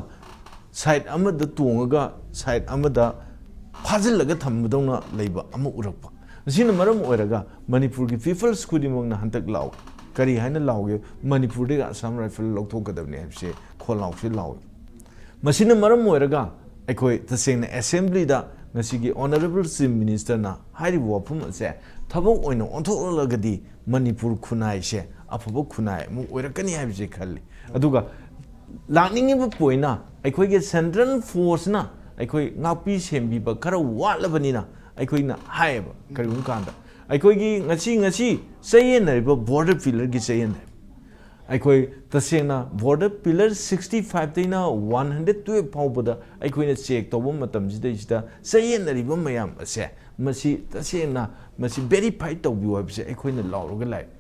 side ꯑꯃꯗ ꯇꯣꯡꯉꯒ side ꯑꯃꯗ ꯐꯥꯖꯤꯜꯂꯒ ꯊꯝꯕꯗꯧꯅ ꯂꯩꯕ ꯑꯃ ꯎꯔꯛꯄ꯫ ꯑꯁꯤꯅ ꯃꯔꯝ ꯑꯣꯏꯔꯒ ꯃꯅꯤꯄꯨꯔꯒꯤ peoples ꯈꯨꯗꯤꯡꯃꯛꯅ ꯍꯟꯗꯛ ꯂꯥꯎꯏ꯫ ꯀꯔꯤ ꯍꯥꯏꯅ ꯂꯥꯎꯒꯦ? ꯃꯅꯤꯄꯨꯔꯗꯒꯤ Assam Rifle ꯂꯧꯊꯣꯛꯀꯗꯕꯅꯤ ꯍꯥꯏꯕꯁꯦ ꯈꯣꯜꯂꯥꯎꯁꯦ ꯂꯥꯎꯏ꯫ ꯃꯁꯤꯅ ꯃꯔꯝ ꯑꯣꯏꯔꯒ ꯑꯩꯈꯣꯏ ꯇꯁꯦꯡꯅ assemblyꯗ ꯉꯁꯤꯒꯤ honourable chief ministerꯅ ꯍꯥꯏꯔꯤꯕ ꯋꯥꯐꯝ ꯑꯁꯦ ꯊꯕꯛ ꯑꯣꯏꯅ ꯑꯣꯟꯊꯣꯛꯂꯒꯗꯤ ꯃꯅꯤꯄꯨꯔ ꯈꯨꯟꯅꯥꯏꯁꯦ ꯑꯐꯕ ꯈꯨꯟꯅꯥꯏ ꯑꯃ ꯑꯣꯏꯔꯛꯀꯅꯤ ꯍꯥꯏꯕꯁꯦ ꯈꯜꯂꯤ꯫ ꯑꯗꯨꯒ ꯂꯥꯛꯅꯤꯡꯉꯤꯕ pointꯅ ꯑꯩꯈꯣꯏꯒꯤ central forceꯅ ꯑꯩꯈꯣꯏ ꯉꯥꯛꯄꯤ ꯁꯦꯟꯕꯤꯕ ꯈꯔ ꯋꯥꯠꯂꯕꯅꯤꯅ ꯑꯩꯈꯣꯏꯅ ꯍꯥꯏꯌꯦꯕ, ꯀꯔꯤꯒꯨꯝꯕ ꯀꯥꯟꯗ ꯑꯩꯈꯣꯏꯒꯤ ꯉꯁꯤ, ꯉꯁꯤ ꯆꯌꯦꯠꯅꯔꯤꯕ border pillarꯒꯤ ꯆꯌꯦꯠꯅꯔꯤꯕ, ꯑꯩꯈꯣꯏ ꯇꯁꯦꯡꯅ border pillar sixty fiveꯇꯩꯅ one hundred twelve ꯐꯥꯎꯕꯗ ꯑꯩꯈꯣꯏꯅ check ꯇꯧꯕ ꯃꯇꯝꯁꯤꯗꯩꯁꯤꯗ ꯆꯌꯦꯠꯅꯔꯤꯕ ꯃꯌꯥꯝ ꯑꯁꯦ ꯃꯁꯤ ꯇꯁꯦꯡꯅ ꯃꯁꯤ verify ꯇꯧꯕꯤꯌꯨ ꯍꯥꯏꯕꯁꯦ ꯑꯩꯈꯣꯏꯅ ꯂꯥꯎꯔꯒ ꯂꯥꯛꯏ꯫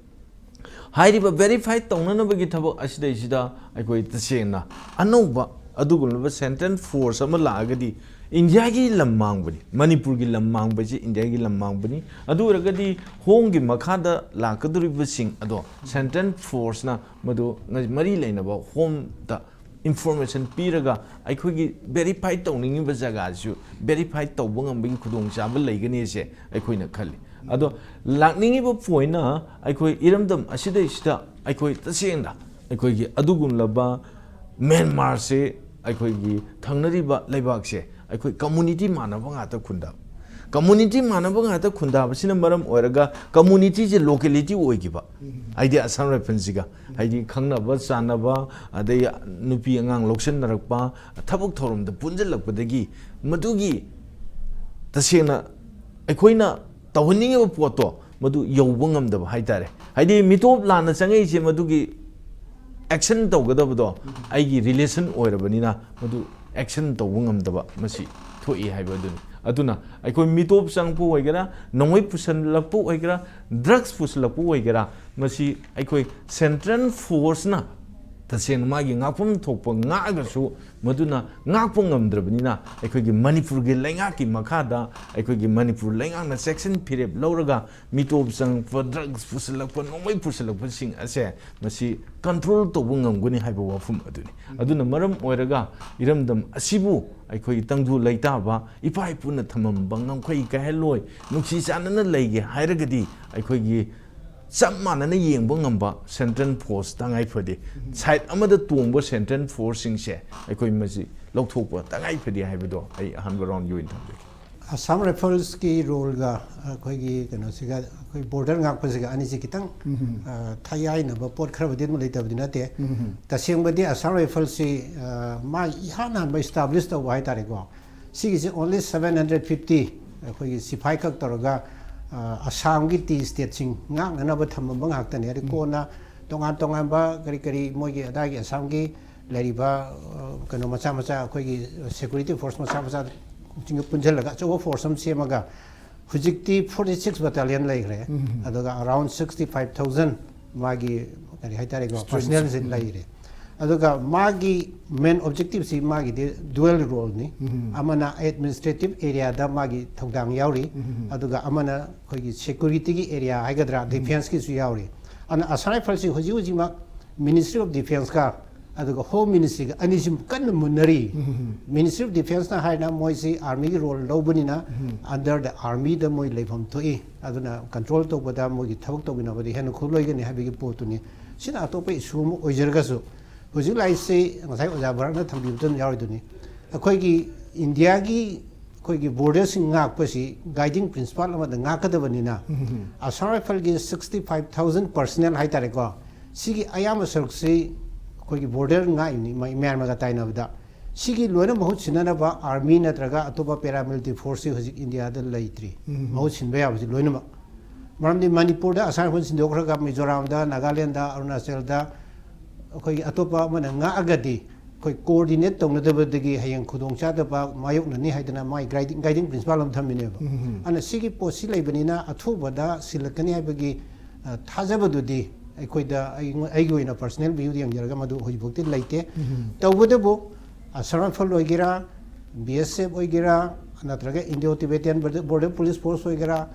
ꯍꯥꯏꯔꯤꯕ ꯚꯦꯔꯤꯐꯥꯏ ꯇꯧꯅꯅꯕꯒꯤ ꯊꯕꯛ ꯑꯁꯤꯗꯩꯁꯤꯗ ꯑꯩꯈꯣꯏ ꯇꯁꯦꯡꯅ ꯑꯅꯧꯕ ꯑꯗꯨꯒꯨꯝꯂꯕ ꯁꯦꯟꯇ꯭ꯔꯦꯜ ꯐꯣꯔꯁ ꯑꯃ ꯂꯥꯛꯑꯒꯗꯤ ꯏꯟꯗꯤꯌꯥꯒꯤ ꯂꯝ ꯃꯥꯡꯕꯅꯤ, ꯃꯅꯤꯄꯨꯔꯒꯤ ꯂꯝ ꯃꯥꯡꯕꯁꯤ ꯏꯟꯗꯤꯌꯥꯒꯤ ꯂꯝ ꯃꯥꯡꯕꯅꯤ꯫ ꯑꯗꯨ ꯑꯣꯏꯔꯒꯗꯤ ꯍꯣꯝꯒꯤ ꯃꯈꯥꯗ ꯂꯥꯛꯀꯗꯧꯔꯤꯕꯁꯤꯡ ꯑꯗꯣ ꯁꯦꯟꯇ꯭ꯔꯦꯜ ꯐꯣꯔꯁꯅ ꯃꯗꯨ ꯃꯔꯤ ꯂꯩꯅꯕ ꯍꯣꯝꯗ ꯏꯟꯐꯣꯔꯃꯦꯁꯟ ꯄꯤꯔꯒ ꯑꯩꯈꯣꯏꯒꯤ ꯚꯦꯔꯤꯐꯥꯏ ꯇꯧꯅꯤꯡꯉꯤꯕ ꯖꯒꯥꯁꯤꯁꯨ ꯚꯦꯔꯤꯐꯥꯏ ꯇꯧꯕ ꯉꯝꯕꯒꯤ ꯈꯨꯗꯣꯡꯆꯥꯕ ꯂꯩꯒꯅꯤꯁꯦ ꯑꯩꯈꯣꯏꯅ ꯈꯜꯂꯤ꯫ ꯑꯗꯣ ꯂꯥꯛꯅꯤꯡꯉꯤꯕ ꯄꯣꯏꯟꯅ ꯑꯩꯈꯣꯏ ꯏꯔꯝꯗꯝ ꯑꯁꯤꯗꯩꯁꯤꯗ ꯑꯩꯈꯣꯏ ꯇꯁꯦꯡꯅ ꯑꯩꯈꯣꯏꯒꯤ ꯑꯗꯨꯒꯨꯝꯂꯕ ꯃ꯭ꯌꯥꯟꯃꯥꯔꯁꯦ ꯑꯩꯈꯣꯏꯒꯤ ꯊꯪꯅꯔꯤꯕ ꯂꯩꯕꯥꯛꯁꯦ ꯑꯩꯈꯣꯏ ꯀꯝꯃꯨꯅꯤꯇꯤ ꯃꯥꯟꯅꯕ ꯉꯥꯛꯇ ꯈꯨꯟꯗꯥꯕ, ꯀꯝꯃꯨꯅꯤꯇꯤ ꯃꯥꯟꯅꯕ ꯉꯥꯛꯇ ꯈꯨꯟꯗꯥꯕꯁꯤꯅ ꯃꯔꯝ ꯑꯣꯏꯔꯒ ꯀꯝꯃꯨꯅꯤꯇꯤꯁꯦ ꯂꯣꯀꯦꯂꯤꯇꯤ ꯑꯣꯏꯈꯤꯕ, ꯍꯥꯏꯗꯤ ꯑꯁꯥꯝ ꯔꯥꯏꯐꯜꯁꯤꯒ ꯍꯥꯏꯗꯤ ꯈꯪꯅꯕ ꯆꯥꯟꯅꯕ, ꯑꯗꯩ ꯅꯨꯄꯤ ꯑꯉꯥꯡ ꯂꯧꯁꯤꯟꯅꯔꯛꯄ, ꯊꯕꯛ ꯊꯧꯔꯝꯗ ꯄꯨꯟꯁꯤꯜꯂꯛꯄꯗꯒꯤ ꯃꯗꯨꯒꯤ ꯇꯁꯦꯡꯅ ꯑꯩꯈꯣꯏꯅ ꯇꯧꯍꯟꯅꯤꯡꯉꯤꯕ ꯄꯣꯠꯇꯣ ꯃꯗꯨ ꯌꯧꯕ ꯉꯝꯗꯕ ꯍꯥꯏꯇꯥꯔꯦ꯫ ꯍꯥꯏꯗꯤ ꯃꯤꯇꯣꯞ ꯂꯥꯟꯅ ꯆꯪꯉꯛꯏꯁꯦ ꯃꯗꯨꯒꯤ ꯑꯦꯛꯁꯟ ꯇꯧꯒꯗꯕꯗꯣ ꯑꯩꯒꯤ ꯔꯤꯂꯦꯁꯟ ꯑꯣꯏꯔꯕꯅꯤꯅ ꯃꯗꯨ ꯑꯦꯛꯁꯟ ꯇꯧꯕ ꯉꯝꯗꯕ ꯃꯁꯤ ꯊꯣꯛꯏ ꯍꯥꯏꯕ ꯑꯗꯨꯅꯤ꯫ ꯑꯗꯨꯅ ꯑꯩꯈꯣꯏ ꯃꯤꯇꯣꯞ ꯆꯪꯉꯛꯄ ꯑꯣꯏꯒꯦꯔꯥ, ꯅꯣꯡꯃꯩ ꯄꯨꯁꯜꯂꯛꯄ ꯑꯣꯏꯒꯦꯔꯥ, ꯗ꯭ꯔꯒꯁ ꯄꯨꯁꯜꯂꯛꯄ ꯑꯣꯏꯒꯦꯔꯥ, ꯃꯁꯤ ꯑꯩꯈꯣꯏ ꯁꯦꯟꯇ꯭ꯔꯦꯜ ꯐꯣꯔꯁꯅ ꯇꯁꯦꯡꯅ ꯃꯥꯒꯤ ꯉꯥꯛꯐꯝ ꯊꯣꯛꯄ ꯉꯥꯛꯑꯒꯁꯨ ꯃꯗꯨꯅ ꯉꯥꯛꯄ ꯉꯝꯗ꯭ꯔꯕꯅꯤꯅ ꯑꯩꯈꯣꯏꯒꯤ ꯃꯅꯤꯄꯨꯔꯒꯤ ꯂꯩꯉꯥꯛꯀꯤ ꯃꯈꯥꯗ ꯑꯩꯈꯣꯏꯒꯤ ꯃꯅꯤꯄꯨꯔ ꯂꯩꯉꯥꯛꯅ ꯆꯦꯛꯁꯤꯟ ꯐꯤꯔꯦꯞ ꯂꯧꯔꯒ ꯃꯤꯇꯣꯞ ꯆꯪꯉꯛꯄ, ꯗ꯭ꯔꯒꯁ ꯄꯨꯁꯜꯂꯛꯄ, ꯅꯣꯡꯃꯩ ꯄꯨꯁꯜꯂꯛꯄꯁꯤꯡ ꯑꯁꯦ ꯃꯁꯤ ꯀꯟꯇ꯭ꯔꯣꯜ ꯇꯧꯕ ꯉꯝꯒꯅꯤ ꯍꯥꯏꯕ ꯋꯥꯐꯝ ꯑꯗꯨꯅꯤ꯫ ꯑꯗꯨꯅ ꯃꯔꯝ ꯑꯣꯏꯔꯒ ꯏꯔꯝꯗꯝ ꯑꯁꯤꯕꯨ ꯑꯩꯈꯣꯏ ꯇꯪꯗꯨ ꯂꯩꯇꯥꯕ ꯏꯄꯥ ꯏꯄꯨꯅ ꯊꯝꯃꯝꯕ ꯉꯝꯈꯩ ꯀꯥꯏꯍꯜꯂꯣꯏ, ꯅꯨꯡꯁꯤ ꯆꯥꯟꯅꯅ ꯂꯩꯒꯦ ꯍꯥꯏꯔꯒꯗꯤ ꯑꯩꯈꯣꯏꯒꯤ ꯆꯞ ꯃꯥꯟꯅꯅ ꯌꯦꯡꯕ ꯉꯝꯕ ꯁꯦꯟꯇ꯭ꯔꯦꯜ ꯐꯣꯔꯁ ꯇꯉꯥꯏ ꯐꯗꯦ꯫ ꯁꯥꯏꯠ ꯑꯃꯗ ꯇꯣꯡꯕ ꯁꯦꯟꯇ꯭ꯔꯦꯜ ꯐꯣꯔꯁꯁꯤꯡꯁꯦ ꯑꯩꯈꯣꯏ ꯃꯁꯤ ꯂꯧꯊꯣꯛꯄ ꯇꯉꯥꯏ ꯐꯗꯦ ꯍꯥꯏꯕꯗꯣ ꯑꯩ ꯑꯍꯥꯟꯕ ꯔꯥꯎꯟꯒꯤ ꯑꯣꯏꯅ ꯊꯝꯖꯒꯦ꯫ ꯑꯁꯥꯝ ꯔꯥꯏꯐꯜꯁꯀꯤ ꯔꯣꯜꯒ ꯑꯩꯈꯣꯏꯒꯤ ꯀꯩꯅꯣꯁꯤꯒ, ꯑꯩꯈꯣꯏ ꯕꯣꯔꯗꯔ ꯉꯥꯛꯄꯁꯤꯒ ꯑꯅꯤꯁꯤ ꯈꯤꯇꯪ ꯊꯥꯌꯥꯏꯅꯕ ꯄꯣꯠ ꯈꯔꯕꯨꯗꯤ ꯑꯗꯨꯝ ꯂꯩꯇꯕꯗꯤ ꯅꯠꯇꯦ꯫ ꯇꯁꯦꯡꯕꯗꯤ ꯑꯁꯥꯝ ꯔꯥꯏꯐꯜꯁꯤ ꯃꯥ ꯏꯍꯥꯟ ꯍꯥꯟꯕ ꯏꯁꯇꯥꯕ꯭ꯂꯤꯁ ꯇꯧꯕ ꯍꯥꯏꯇꯥꯔꯦꯀꯣ꯫ ꯁꯤꯒꯤꯁꯤ only seven hundred fifty ꯑꯩꯈꯣꯏꯒꯤ ꯁꯤꯐꯥꯏ ꯈꯛ ꯇꯧꯔꯒ ꯑꯁꯥꯝꯒꯤ ꯇꯤ ꯁ꯭ꯇꯦꯠꯁꯤꯡ ꯉꯥꯛꯅꯅꯕ ꯊꯝꯃꯝꯕ ꯉꯥꯛꯇꯅꯤ꯫ ꯑꯗꯩ ꯀꯣꯟꯅ ꯇꯣꯉꯥꯟ ꯇꯣꯉꯥꯟꯕ ꯀꯔꯤ ꯀꯔꯤ ꯃꯣꯏꯒꯤ ꯑꯗꯥꯏꯒꯤ ꯑꯁꯥꯝꯒꯤ ꯂꯩꯔꯤꯕ ꯀꯩꯅꯣ ꯃꯆꯥ ꯃꯆꯥ ꯑꯩꯈꯣꯏꯒꯤ ꯁꯦꯀ꯭ꯌꯨꯔꯤꯇꯤ ꯐꯣꯔꯁ ꯃꯆꯥ ꯃꯆꯥꯁꯤꯡꯒ ꯄꯨꯟꯁꯤꯜꯂꯒ ꯑꯆꯧꯕ ꯐꯣꯔꯁ ꯑꯃ ꯁꯦꯝꯃꯒ ꯍꯧꯖꯤꯛꯇꯤ forty six battalion ꯂꯩꯈ꯭ꯔꯦ꯫ ꯑꯗꯨꯒ around sixty five thousand ꯃꯥꯒꯤ ꯀꯔꯤ ꯍꯥꯏꯇꯥꯔꯦꯀꯣ, ꯄꯔꯁꯅꯦꯜꯁꯦ ꯂꯩꯔꯦ꯫ ꯑꯗꯨꯒ ꯃꯥꯒꯤ ꯃꯦꯟ ꯑꯣꯕꯖꯦꯛꯇꯤꯞꯁꯤ ꯃꯥꯒꯤꯗꯤ ꯗꯨꯋꯦꯜ ꯔꯣꯜꯅꯤ꯫ ꯑꯃꯅ ꯑꯦꯗꯃꯤꯅꯤꯁꯇ꯭ꯔꯦꯇꯤꯞ ꯑꯦꯔꯤꯌꯥꯗ ꯃꯥꯒꯤ ꯊꯧꯗꯥꯡ ꯌꯥꯎꯔꯤ꯫ ꯑꯗꯨꯒ ꯑꯃꯅ ꯑꯩꯈꯣꯏꯒꯤ ꯁꯦꯀ꯭ꯌꯨꯔꯤꯇꯤꯒꯤ ꯑꯦꯔꯤꯌꯥ ꯍꯥꯏꯒꯗ꯭ꯔꯥ, ꯗꯤꯐꯦꯟꯁꯀꯤꯁꯨ ꯌꯥꯎꯔꯤ꯫ ꯑꯗꯨꯅ ꯑꯁꯥꯝ ꯔꯥꯏꯐꯜꯁꯤ ꯍꯧꯖꯤꯛ ꯍꯧꯖꯤꯛꯃꯛ ꯃꯤꯅꯤꯁꯇ꯭ꯔꯤ ꯑꯣꯐ ꯗꯤꯐꯦꯟꯁꯀ ꯑꯗꯨꯒ ꯍꯣꯝ ꯃꯤꯅꯤꯁꯇ꯭ꯔꯤꯒ ꯑꯅꯤꯁꯤ ꯀꯟꯅ ꯃꯨꯟꯅꯔꯤ꯫ ꯃꯤꯅꯤꯁꯇ꯭ꯔꯤ ꯑꯣꯐ ꯗꯤꯐꯦꯟꯁꯅ ꯍꯥꯏꯅ ꯃꯣꯏꯁꯤ ꯑꯥꯔꯃꯤꯒꯤ ꯔꯣꯜ ꯂꯧꯕꯅꯤꯅ, ꯑꯟꯗꯔ ꯗ ꯑꯥꯔꯃꯤꯗ ꯃꯣꯏ ꯂꯩꯐꯝ ꯊꯣꯛꯏ꯫ ꯑꯗꯨꯅ ꯀꯟꯇ꯭ꯔꯣꯜ ꯇꯧꯕꯗ, ꯃꯣꯏꯒꯤ ꯊꯕꯛ ꯇꯧꯃꯤꯟꯅꯕꯗ ꯍꯦꯟꯅ ꯈꯨꯂꯣꯏꯒꯅꯤ ꯍꯥꯏꯕꯒꯤ ꯄꯣꯠꯇꯨꯅꯤ꯫ ꯁꯤꯅ ꯑꯇꯣꯞꯄ ꯏꯁꯨ ꯑꯃ ꯑꯣꯏꯖꯔꯒꯁꯨ, ꯍꯧꯖꯤꯛ ꯂꯥꯛꯏꯁꯤ ꯉꯁꯥꯏ ꯑꯣꯖꯥ ꯚꯥꯔꯠꯅ ꯊꯝꯕꯤꯕꯗꯨ ꯑꯗꯨꯝ ꯌꯥꯎꯔꯤꯗꯨꯅꯤ꯫ ꯑꯩꯈꯣꯏꯒꯤ ꯏꯟꯗꯤꯌꯥꯒꯤ ꯑꯩꯈꯣꯏꯒꯤ ꯕꯣꯔꯗꯔꯁꯤꯡ ꯉꯥꯛꯄꯁꯤ ꯒꯥꯏꯗꯤꯡ ꯄ꯭ꯔꯤꯟꯁꯤꯄꯥꯜ ꯑꯃꯗ ꯉꯥꯛꯀꯗꯕꯅꯤꯅ, ꯑꯁꯥꯝ ꯔꯥꯏꯐꯜꯒꯤ ꯁꯤꯛꯁꯇꯤ ꯐꯥꯏꯚ ꯊꯥꯎꯖꯟ ꯄꯔꯁꯅꯦꯜ ꯍꯥꯏꯇꯥꯔꯦꯀꯣ, ꯁꯤꯒꯤ ꯑꯌꯥꯝꯕ ꯁꯔꯨꯛꯁꯤ ꯑꯩꯈꯣꯏꯒꯤ ꯕꯣꯔꯗꯔ ꯉꯥꯛꯏꯅꯤ, ꯃ-, ꯃ꯭ꯌꯥꯟꯃꯥꯔꯒ ꯇꯥꯏꯅꯕꯗ꯫ ꯁꯤꯒꯤ ꯂꯣꯏꯅ ꯃꯍꯨꯠ ꯁꯤꯟꯅꯅꯕ ꯑꯥꯔꯃꯤ ꯅꯠꯇ꯭ꯔꯒ ꯑꯇꯣꯞꯄ ꯄꯦꯔꯥꯃꯤꯂꯤꯇꯔꯤ ꯐꯣꯔꯁꯁꯤ ꯍꯧꯖꯤꯛ ꯏꯟꯗꯤꯌꯥꯗ ꯂꯩꯇ꯭ꯔꯤ, ꯃꯍꯨꯠ ꯁꯤꯟꯕ ꯌꯥꯕꯁꯤ ꯂꯣꯏꯅꯃꯛ꯫ ꯃꯔꯝꯗꯤ ꯃꯅꯤꯄꯨꯔꯗ ꯑꯁꯥꯝ ꯔꯥꯏꯐꯜ ꯁꯤꯟꯗꯣꯛꯈ꯭ꯔꯒ ꯃꯤꯖꯣꯔꯥꯝꯗ, ꯅꯥꯒꯥꯂꯦꯟꯗ, ꯑꯔꯨꯅꯥꯆꯜꯗ ꯑꯩꯈꯣꯏꯒꯤ ꯑꯇꯣꯞꯄ ꯑꯃꯅ ꯉꯥꯛꯑꯒꯗꯤ, ꯑꯩꯈꯣꯏ ꯀꯣꯑꯣꯔꯗꯤꯅꯦꯠ ꯇꯧꯅꯗꯕꯗꯒꯤ ꯍꯌꯦꯡ ꯈꯨꯗꯣꯡꯆꯥꯗꯕ ꯃꯥꯌꯣꯛꯅꯅꯤ ꯍꯥꯏꯗꯅ ꯃꯥꯒꯤ ꯒꯥꯏꯗꯤꯡ, ꯒꯥꯏꯗꯤꯡ ꯄ꯭ꯔꯤꯟꯁꯤꯄꯥꯜ ꯑꯃ ꯊꯝꯃꯤꯅꯦꯕ꯫ ꯑꯗꯨꯅ ꯁꯤꯒꯤ ꯄꯣꯠꯁꯤ ꯂꯩꯕꯅꯤꯅ ꯑꯊꯨꯕꯗ ꯁꯤꯜꯂꯛꯀꯅꯤ ꯍꯥꯏꯕꯒꯤ, ꯑ, ꯊꯥꯖꯕꯗꯨꯗꯤ ꯑꯩꯈꯣꯏꯗ, ꯑꯩꯉꯣꯟ-, ꯑꯩꯒꯤ ꯑꯣꯏꯅ ꯄꯔꯁꯅꯦꯜ ꯚ꯭ꯌꯨꯗ ꯌꯦꯡꯖꯔꯒ ꯃꯗꯨ ꯍꯧꯖꯤꯛꯐꯥꯎꯗꯤ ꯂꯩꯇꯦ꯫ ꯇꯧꯕꯇꯕꯨ ꯑꯁꯥꯝ ꯔꯥꯏꯐꯜ ꯑꯣꯏꯒꯦꯔꯥ, ꯕꯤ ꯑꯦꯁ ꯑꯦꯐ ꯑꯣꯏꯒꯦꯔꯥ, ꯅꯠꯇ꯭ꯔꯒ ꯏꯟꯗꯤꯌꯣ ꯇꯤꯕꯦꯇꯤꯌꯟ ꯕꯣꯔꯗꯔ, ꯕꯣꯔꯗꯔ ꯄꯨꯂꯤꯁ ꯐꯣꯔꯁ ꯑꯣꯏꯒꯦꯔꯥ,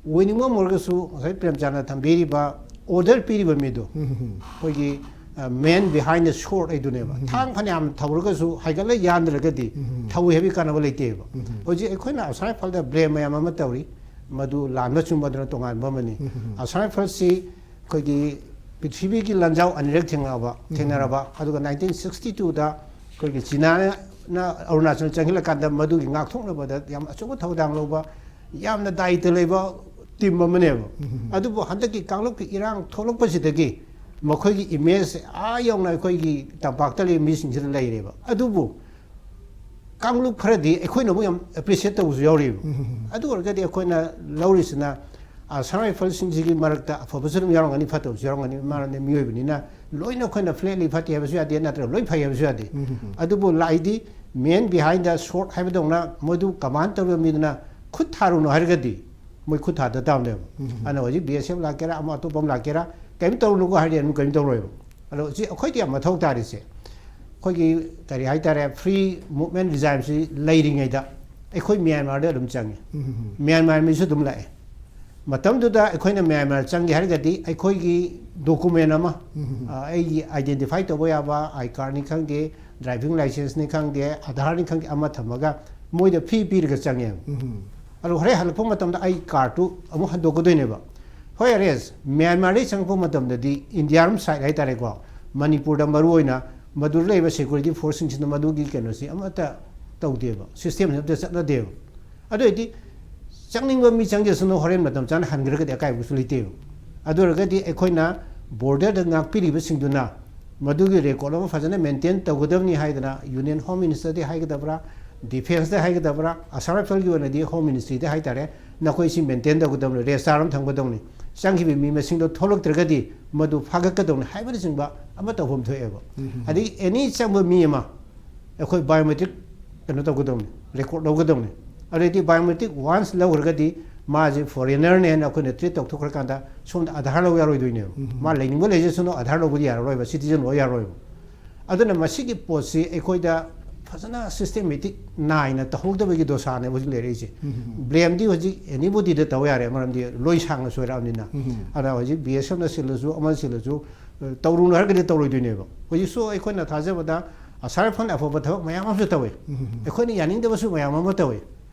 ꯑꯣꯏꯅꯤꯡꯕ ꯑꯃ ꯑꯣꯏꯔꯒꯁꯨ ꯉꯁꯥꯏ ꯄ꯭ꯔꯦꯝꯆꯥꯟꯗ ꯊꯝꯕꯤꯔꯤꯕ ꯑꯣꯔꯗꯔ ꯄꯤꯔꯤꯕ ꯃꯤꯗꯣ, ꯑꯩꯈꯣꯏꯒꯤ, ꯑ, man behind the sword ꯍꯥꯏꯗꯨꯅꯦꯕ꯫ ꯊꯥꯡ ꯐꯅꯌꯥꯝ ꯊꯧꯔꯒꯁꯨ ꯍꯥꯏꯒꯠꯂ ꯌꯥꯟꯗ꯭ꯔꯒꯗꯤ ꯊꯧꯏ ꯍꯥꯏꯕꯒꯤ ꯀꯥꯟꯅꯕ ꯂꯩꯇꯦꯕ꯫ ꯍꯧꯖꯤꯛ ꯑꯩꯈꯣꯏꯅ ꯑꯁꯥꯝ ꯔꯥꯏꯐꯜꯗ ꯕ꯭ꯂꯦꯝ ꯃꯌꯥꯝ ꯑꯃ ꯇꯧꯔꯤ, ꯃꯗꯨ ꯂꯥꯟꯕ ꯆꯨꯝꯕꯗꯨꯅ ꯇꯣꯉꯥꯟꯕ ꯑꯃꯅꯤ꯫ ꯑꯁꯥꯝ ꯔꯥꯏꯐꯜꯁꯤ ꯑꯩꯈꯣꯏꯒꯤ ꯄ꯭ꯔꯤꯊꯤꯕꯤꯒꯤ ꯂꯥꯟꯖꯥꯎ ꯑꯅꯤꯔꯛ ꯊꯦꯡꯅꯕ, ꯊꯦꯡꯅꯔꯕ, ꯑꯗꯨꯒ ꯅꯥꯏꯟꯇꯤꯟ ꯁꯤꯛꯁꯇꯤ ꯇꯨꯗ ꯑꯩꯈꯣꯏꯒꯤ ꯆꯤꯅꯥꯅ ꯑꯔꯨꯅꯥꯆꯜ ꯆꯪꯁꯤꯜꯂꯀꯥꯟꯗ ꯃꯗꯨꯒꯤ ꯉꯥꯛꯊꯣꯛꯅꯕꯗ ꯌꯥꯝ ꯑꯆꯧꯕ ꯊꯧꯗꯥꯡ ꯂꯧꯕ, ꯌꯥꯝꯅ ꯗꯥꯏꯇ ꯂꯩꯕ ꯇꯤꯝ ꯑꯃꯅꯦꯕ꯫ ꯑꯗꯨꯕꯨ ꯍꯟꯗꯛꯀꯤ ꯀꯥꯡꯂꯨꯞꯀꯤ ꯏꯔꯥꯡ ꯊꯣꯛꯂꯛꯄꯁꯤꯗꯒꯤ ꯃꯈꯣꯏꯒꯤ ꯏꯃꯦꯖꯁꯦ ꯑꯥ ꯌꯧꯅ ꯑꯩꯈꯣꯏꯒꯤ ꯇꯝꯄꯥꯛꯇ ꯂꯩꯕ ꯃꯤꯁꯤꯡꯁꯤꯗ ꯂꯩꯔꯦꯕ꯫ ꯑꯗꯨꯕꯨ ꯀꯥꯡꯂꯨꯞ ꯈꯔꯗꯤ ꯑꯩꯈꯣꯏꯅ ꯑꯃꯨꯛ ꯌꯥꯝ ꯑꯦꯄ꯭ꯔꯤꯁꯤꯌꯦꯠ ꯇꯧꯕꯁꯨ ꯌꯥꯎꯔꯤꯕ꯫ ꯑꯗꯨ ꯑꯣꯏꯔꯒꯗꯤ ꯑꯩꯈꯣꯏꯅ ꯂꯧꯔꯤꯁꯤꯅ, ꯑꯁꯥꯝ ꯔꯥꯏꯐꯜꯁꯤꯡꯁꯤꯒꯤ ꯃꯔꯛꯇ ꯑꯐꯕꯁꯨ ꯑꯗꯨꯝ ꯌꯥꯎꯔꯝꯒꯅꯤ, ꯐꯠꯇꯕꯁꯨ ꯌꯥꯎꯔꯝꯒꯅꯤ, ꯃꯔꯝꯗꯤ ꯃꯤꯑꯣꯏꯕꯅꯤꯅ ꯂꯣꯏꯅ ꯑꯩꯈꯣꯏꯅ ꯐ꯭ꯂꯦꯠꯂꯤ ꯐꯠꯇꯦ ꯍꯥꯏꯕꯁꯨ ꯌꯥꯗꯦ, ꯅꯠꯇ꯭ꯔꯒ ꯂꯣꯏ ꯐꯩ ꯍꯥꯏꯕꯁꯨ ꯌꯥꯗꯦ꯫ ꯑꯗꯨꯕꯨ ꯂꯥꯛꯏꯗꯤ man behind the sword ꯍꯥꯏꯕꯗꯧꯅ ꯃꯗꯨ ꯀꯃꯥꯟ ꯇꯧꯔꯤꯕ ꯃꯤꯗꯨꯅ ꯈꯨꯠ ꯊꯥꯔꯨꯅꯨ ꯍꯥꯏꯔꯒꯗꯤ ꯃꯣꯏ ꯈꯨꯠ ꯊꯥꯗ ꯇꯥꯕꯅꯦꯕ꯫ ꯑꯗꯨꯅ ꯍꯧꯖꯤꯛ ꯕꯤ ꯑꯦꯁ ꯑꯦꯐ ꯂꯥꯛꯀꯦꯔꯥ, ꯑꯃ ꯑꯇꯣꯞꯄ ꯑꯃ ꯂꯥꯛꯀꯦꯔꯥ, ꯀꯔꯤꯝ ꯇꯧꯔꯨꯅꯨꯀꯣ ꯍꯥꯏꯔꯗꯤ ꯑꯗꯨꯝ ꯀꯔꯤꯝ ꯇꯧꯔꯣꯏꯕ꯫ ꯑꯗꯣ ꯁꯤ ꯑꯩꯈꯣꯏꯗꯤ ꯌꯥꯝ ꯃꯊꯧ ꯇꯥꯔꯤꯁꯦ, ꯑꯩꯈꯣꯏꯒꯤ ꯀꯔꯤ ꯍꯥꯏꯇꯥꯔꯦ, ꯐ꯭ꯔꯤ ꯃꯨꯞꯃꯦꯟ ꯔꯤꯖꯥꯏꯝꯁꯤ ꯂꯩꯔꯤꯉꯩꯗ ꯑꯩꯈꯣꯏ ꯃ꯭ꯌꯥꯟꯃꯥꯔꯗ ꯑꯗꯨꯝ ꯆꯪꯉꯤ꯫ ꯃ꯭ꯌꯥꯟꯃꯥꯔ ꯃꯤꯁꯨ ꯑꯗꯨꯝ ꯂꯥꯛꯑꯦ꯫ ꯃꯇꯝꯗꯨꯗ ꯑꯩꯈꯣꯏꯅ ꯃ꯭ꯌꯥꯟꯃꯥꯔ ꯆꯪꯒꯦ ꯍꯥꯏꯔꯒꯗꯤ ꯑꯩꯈꯣꯏꯒꯤ ꯗꯣꯀꯨꯃꯦꯟ ꯑꯃ, ꯑ, ꯑꯩꯒꯤ ꯑꯥꯏꯗꯦꯟꯇꯤꯐꯥꯏ ꯇꯧꯕ ꯌꯥꯕ ꯑꯥꯏ ꯀꯥꯔꯗꯅꯤ ꯈꯪꯗꯦ, ꯗ꯭ꯔꯥꯏꯚꯤꯡ ꯂꯥꯏꯁꯦꯟꯁꯅꯤ ꯈꯪꯗꯦ, ꯑꯥꯙꯥꯔꯅꯤ ꯈꯪꯗꯦ, ꯑꯃ ꯊꯝꯃꯒ ꯃꯣꯏꯗ ꯐꯤ ꯄꯤꯔꯒ ꯆꯪꯉꯦꯕ꯫ ꯑꯗꯣ ꯍꯣꯔꯦꯟ ꯍꯜꯂꯛꯄ ꯃꯇꯝꯗ ꯑꯩ ꯀꯥꯔꯗꯇꯨ ꯑꯃꯨꯛ ꯍꯟꯗꯣꯛꯀꯗꯣꯏꯅꯦꯕ꯫ ꯍꯣꯏ ꯑꯔꯦꯁ, ꯃ꯭ꯌꯥꯟꯃꯥꯔꯗꯒꯤ ꯆꯪꯉꯛꯄ ꯃꯇꯝꯗꯗꯤ ꯏꯟꯗꯤꯌꯥꯔꯝ ꯁꯥꯏꯠ ꯍꯥꯏꯇꯥꯔꯦꯀꯣ, ꯃꯅꯤꯄꯨꯔꯗ ꯃꯔꯨꯑꯣꯏꯅ ꯃꯗꯨꯗ ꯂꯩꯔꯤꯕ ꯁꯦꯀ꯭ꯌꯨꯔꯤꯇꯤ ꯐꯣꯔꯁꯁꯤꯡꯁꯤꯅ ꯃꯗꯨꯒꯤ ꯀꯩꯅꯣꯁꯤ ꯑꯃꯠꯇ ꯇꯧꯗꯦꯕ, ꯁꯤꯁꯇꯦꯝꯁꯤ ꯑꯃꯠꯇ ꯆꯠꯅꯗꯦꯕ꯫ ꯑꯗꯨ ꯑꯣꯏꯗꯤ ꯆꯪꯅꯤꯡꯕ ꯃꯤ ꯆꯪꯖꯁꯅꯨ, ꯍꯣꯔꯦꯟ ꯃꯇꯝ ꯆꯥꯅ ꯍꯟꯈ꯭ꯔꯒꯗꯤ ꯑꯀꯥꯏꯕꯁꯨ ꯂꯩꯇꯦꯕ꯫ ꯑꯗꯨ ꯑꯣꯏꯔꯒꯗꯤ ꯑꯩꯈꯣꯏꯅ ꯕꯣꯔꯗꯔꯗ ꯉꯥꯛꯄꯤꯔꯤꯕꯁꯤꯡꯗꯨꯅ ꯃꯗꯨꯒꯤ ꯔꯦꯀꯣꯔꯗ ꯑꯃ ꯐꯖꯅ ꯃꯦꯟꯇꯦꯟ ꯇꯧꯒꯗꯕꯅꯤ ꯍꯥꯏꯗꯅ ꯌꯨꯅꯤꯌꯟ ꯍꯣꯝ ꯃꯤꯅꯤꯁꯇꯔꯗꯤ ꯍꯥꯏꯒꯗꯕ꯭ꯔꯥ, ꯗꯤꯐꯦꯟꯁꯇ ꯍꯥꯏꯒꯗꯕ꯭ꯔꯥ, ꯑꯁꯥꯝ ꯔꯥꯏꯐꯜꯒꯤ ꯑꯣꯏꯅꯗꯤ ꯍꯣꯝ ꯃꯤꯅꯤꯁꯇ꯭ꯔꯤꯗ ꯍꯥꯏꯇꯥꯔꯦ, ꯅꯈꯣꯏ ꯁꯤ ꯃꯦꯟꯇꯦꯟ ꯇꯧꯒꯗꯕꯅꯤ, ꯔꯦꯖꯤꯁꯇꯥꯔ ꯑꯃ ꯊꯝꯒꯗꯕꯅꯤ, ꯆꯪꯈꯤꯕ ꯃꯤ ꯃꯁꯤꯡꯗꯣ ꯊꯣꯛꯂꯛꯇ꯭ꯔꯒꯗꯤ ꯃꯗꯨ ꯐꯥꯒꯠꯀꯗꯕꯅꯤ ꯍꯥꯏꯕꯅꯆꯤꯡꯕ ꯑꯃ ꯇꯧꯐꯝ ꯊꯣꯛꯑꯦꯕ꯫ ꯑꯗꯒꯤ ꯑꯦꯅꯤ ꯆꯪꯕ ꯃꯤ ꯑꯃ ꯑꯩꯈꯣꯏ ꯕꯥꯏꯑꯣꯃꯦꯇ꯭ꯔꯤꯛ ꯀꯩꯅꯣ ꯇꯧꯒꯗꯕꯅꯤ, ꯔꯦꯀꯣꯔꯗ ꯂꯧꯒꯗꯕꯅꯤ꯫ ꯑꯗꯩꯗꯤ ꯕꯥꯏꯑꯣꯃꯦꯇ꯭ꯔꯤꯛ ꯋꯥꯟꯁ ꯂꯧꯈ꯭ꯔꯒꯗꯤ ꯃꯥꯁꯦ ꯐꯣꯔꯦꯅꯔꯅꯦꯅ ꯑꯩꯈꯣꯏꯅ ꯇ꯭ꯔꯤꯠ ꯇꯧꯊꯣꯛꯈ꯭ꯔꯀꯥꯟꯗ ꯁꯣꯝꯗ ꯑꯥꯙꯥꯔ ꯂꯧ ꯌꯥꯔꯣꯏꯗꯣꯏꯅꯦꯕ꯫ ꯃꯥ ꯂꯩꯅꯤꯡꯕ ꯂꯩꯖꯁꯅꯨ, ꯑꯥꯙꯥꯔ ꯂꯧꯕꯗꯤ ꯌꯥꯔꯔꯣꯏꯕ, ꯁꯤꯇꯤꯖꯟ ꯑꯣꯏ ꯌꯥꯔꯣꯏꯕ꯫ ꯑꯗꯨꯅ ꯃꯁꯤꯒꯤ ꯄꯣꯠꯁꯤ ꯑꯩꯈꯣꯏꯗ ꯐꯖꯅ ꯁꯤꯁꯇꯦꯃꯦꯇꯤꯛ ꯅꯥꯏꯅ ꯇꯧꯍꯧꯗꯕꯒꯤ ꯗꯣꯁꯥꯅꯦꯕ ꯍꯧꯖꯤꯛ ꯂꯩꯔꯛꯏꯁꯦ꯫ ꯕ꯭ꯂꯦꯝꯗꯤ ꯍꯧꯖꯤꯛ ꯑꯦꯅꯤꯕꯣꯗꯤꯗ ꯇꯧ ꯌꯥꯔꯦ, ꯃꯔꯝꯗꯤ ꯂꯣꯏ ꯁꯥꯡꯅ ꯁꯣꯏꯔꯛꯑꯕꯅꯤꯅ꯫ ꯑꯗ ꯍꯧꯖꯤꯛ ꯕꯤ ꯑꯦꯁ ꯑꯦꯐꯅ ꯁꯤꯜꯂꯁꯨ, ꯑꯃꯅ ꯁꯤꯜꯂꯁꯨ, ꯑ, ꯇꯧꯔꯨꯅꯨ ꯍꯥꯏꯔꯒꯗꯤ ꯇꯧꯔꯣꯏꯗꯣꯏꯅꯦꯕ꯫ ꯍꯧꯖꯤꯛꯁꯨ ꯑꯩꯈꯣꯏꯅ ꯊꯥꯖꯕꯗ ꯑꯁꯥꯝ ꯔꯥꯏꯐꯜꯅ ꯑꯐꯕ ꯊꯕꯛ ꯃꯌꯥꯝ ꯑꯃꯁꯨ ꯇꯧꯋꯤ꯫ ꯑꯩꯈꯣꯏꯅ ꯌꯥꯅꯤꯡꯗꯕꯁꯨ ꯃꯌꯥꯝ ꯑꯃ ꯇꯧꯋꯤ꯫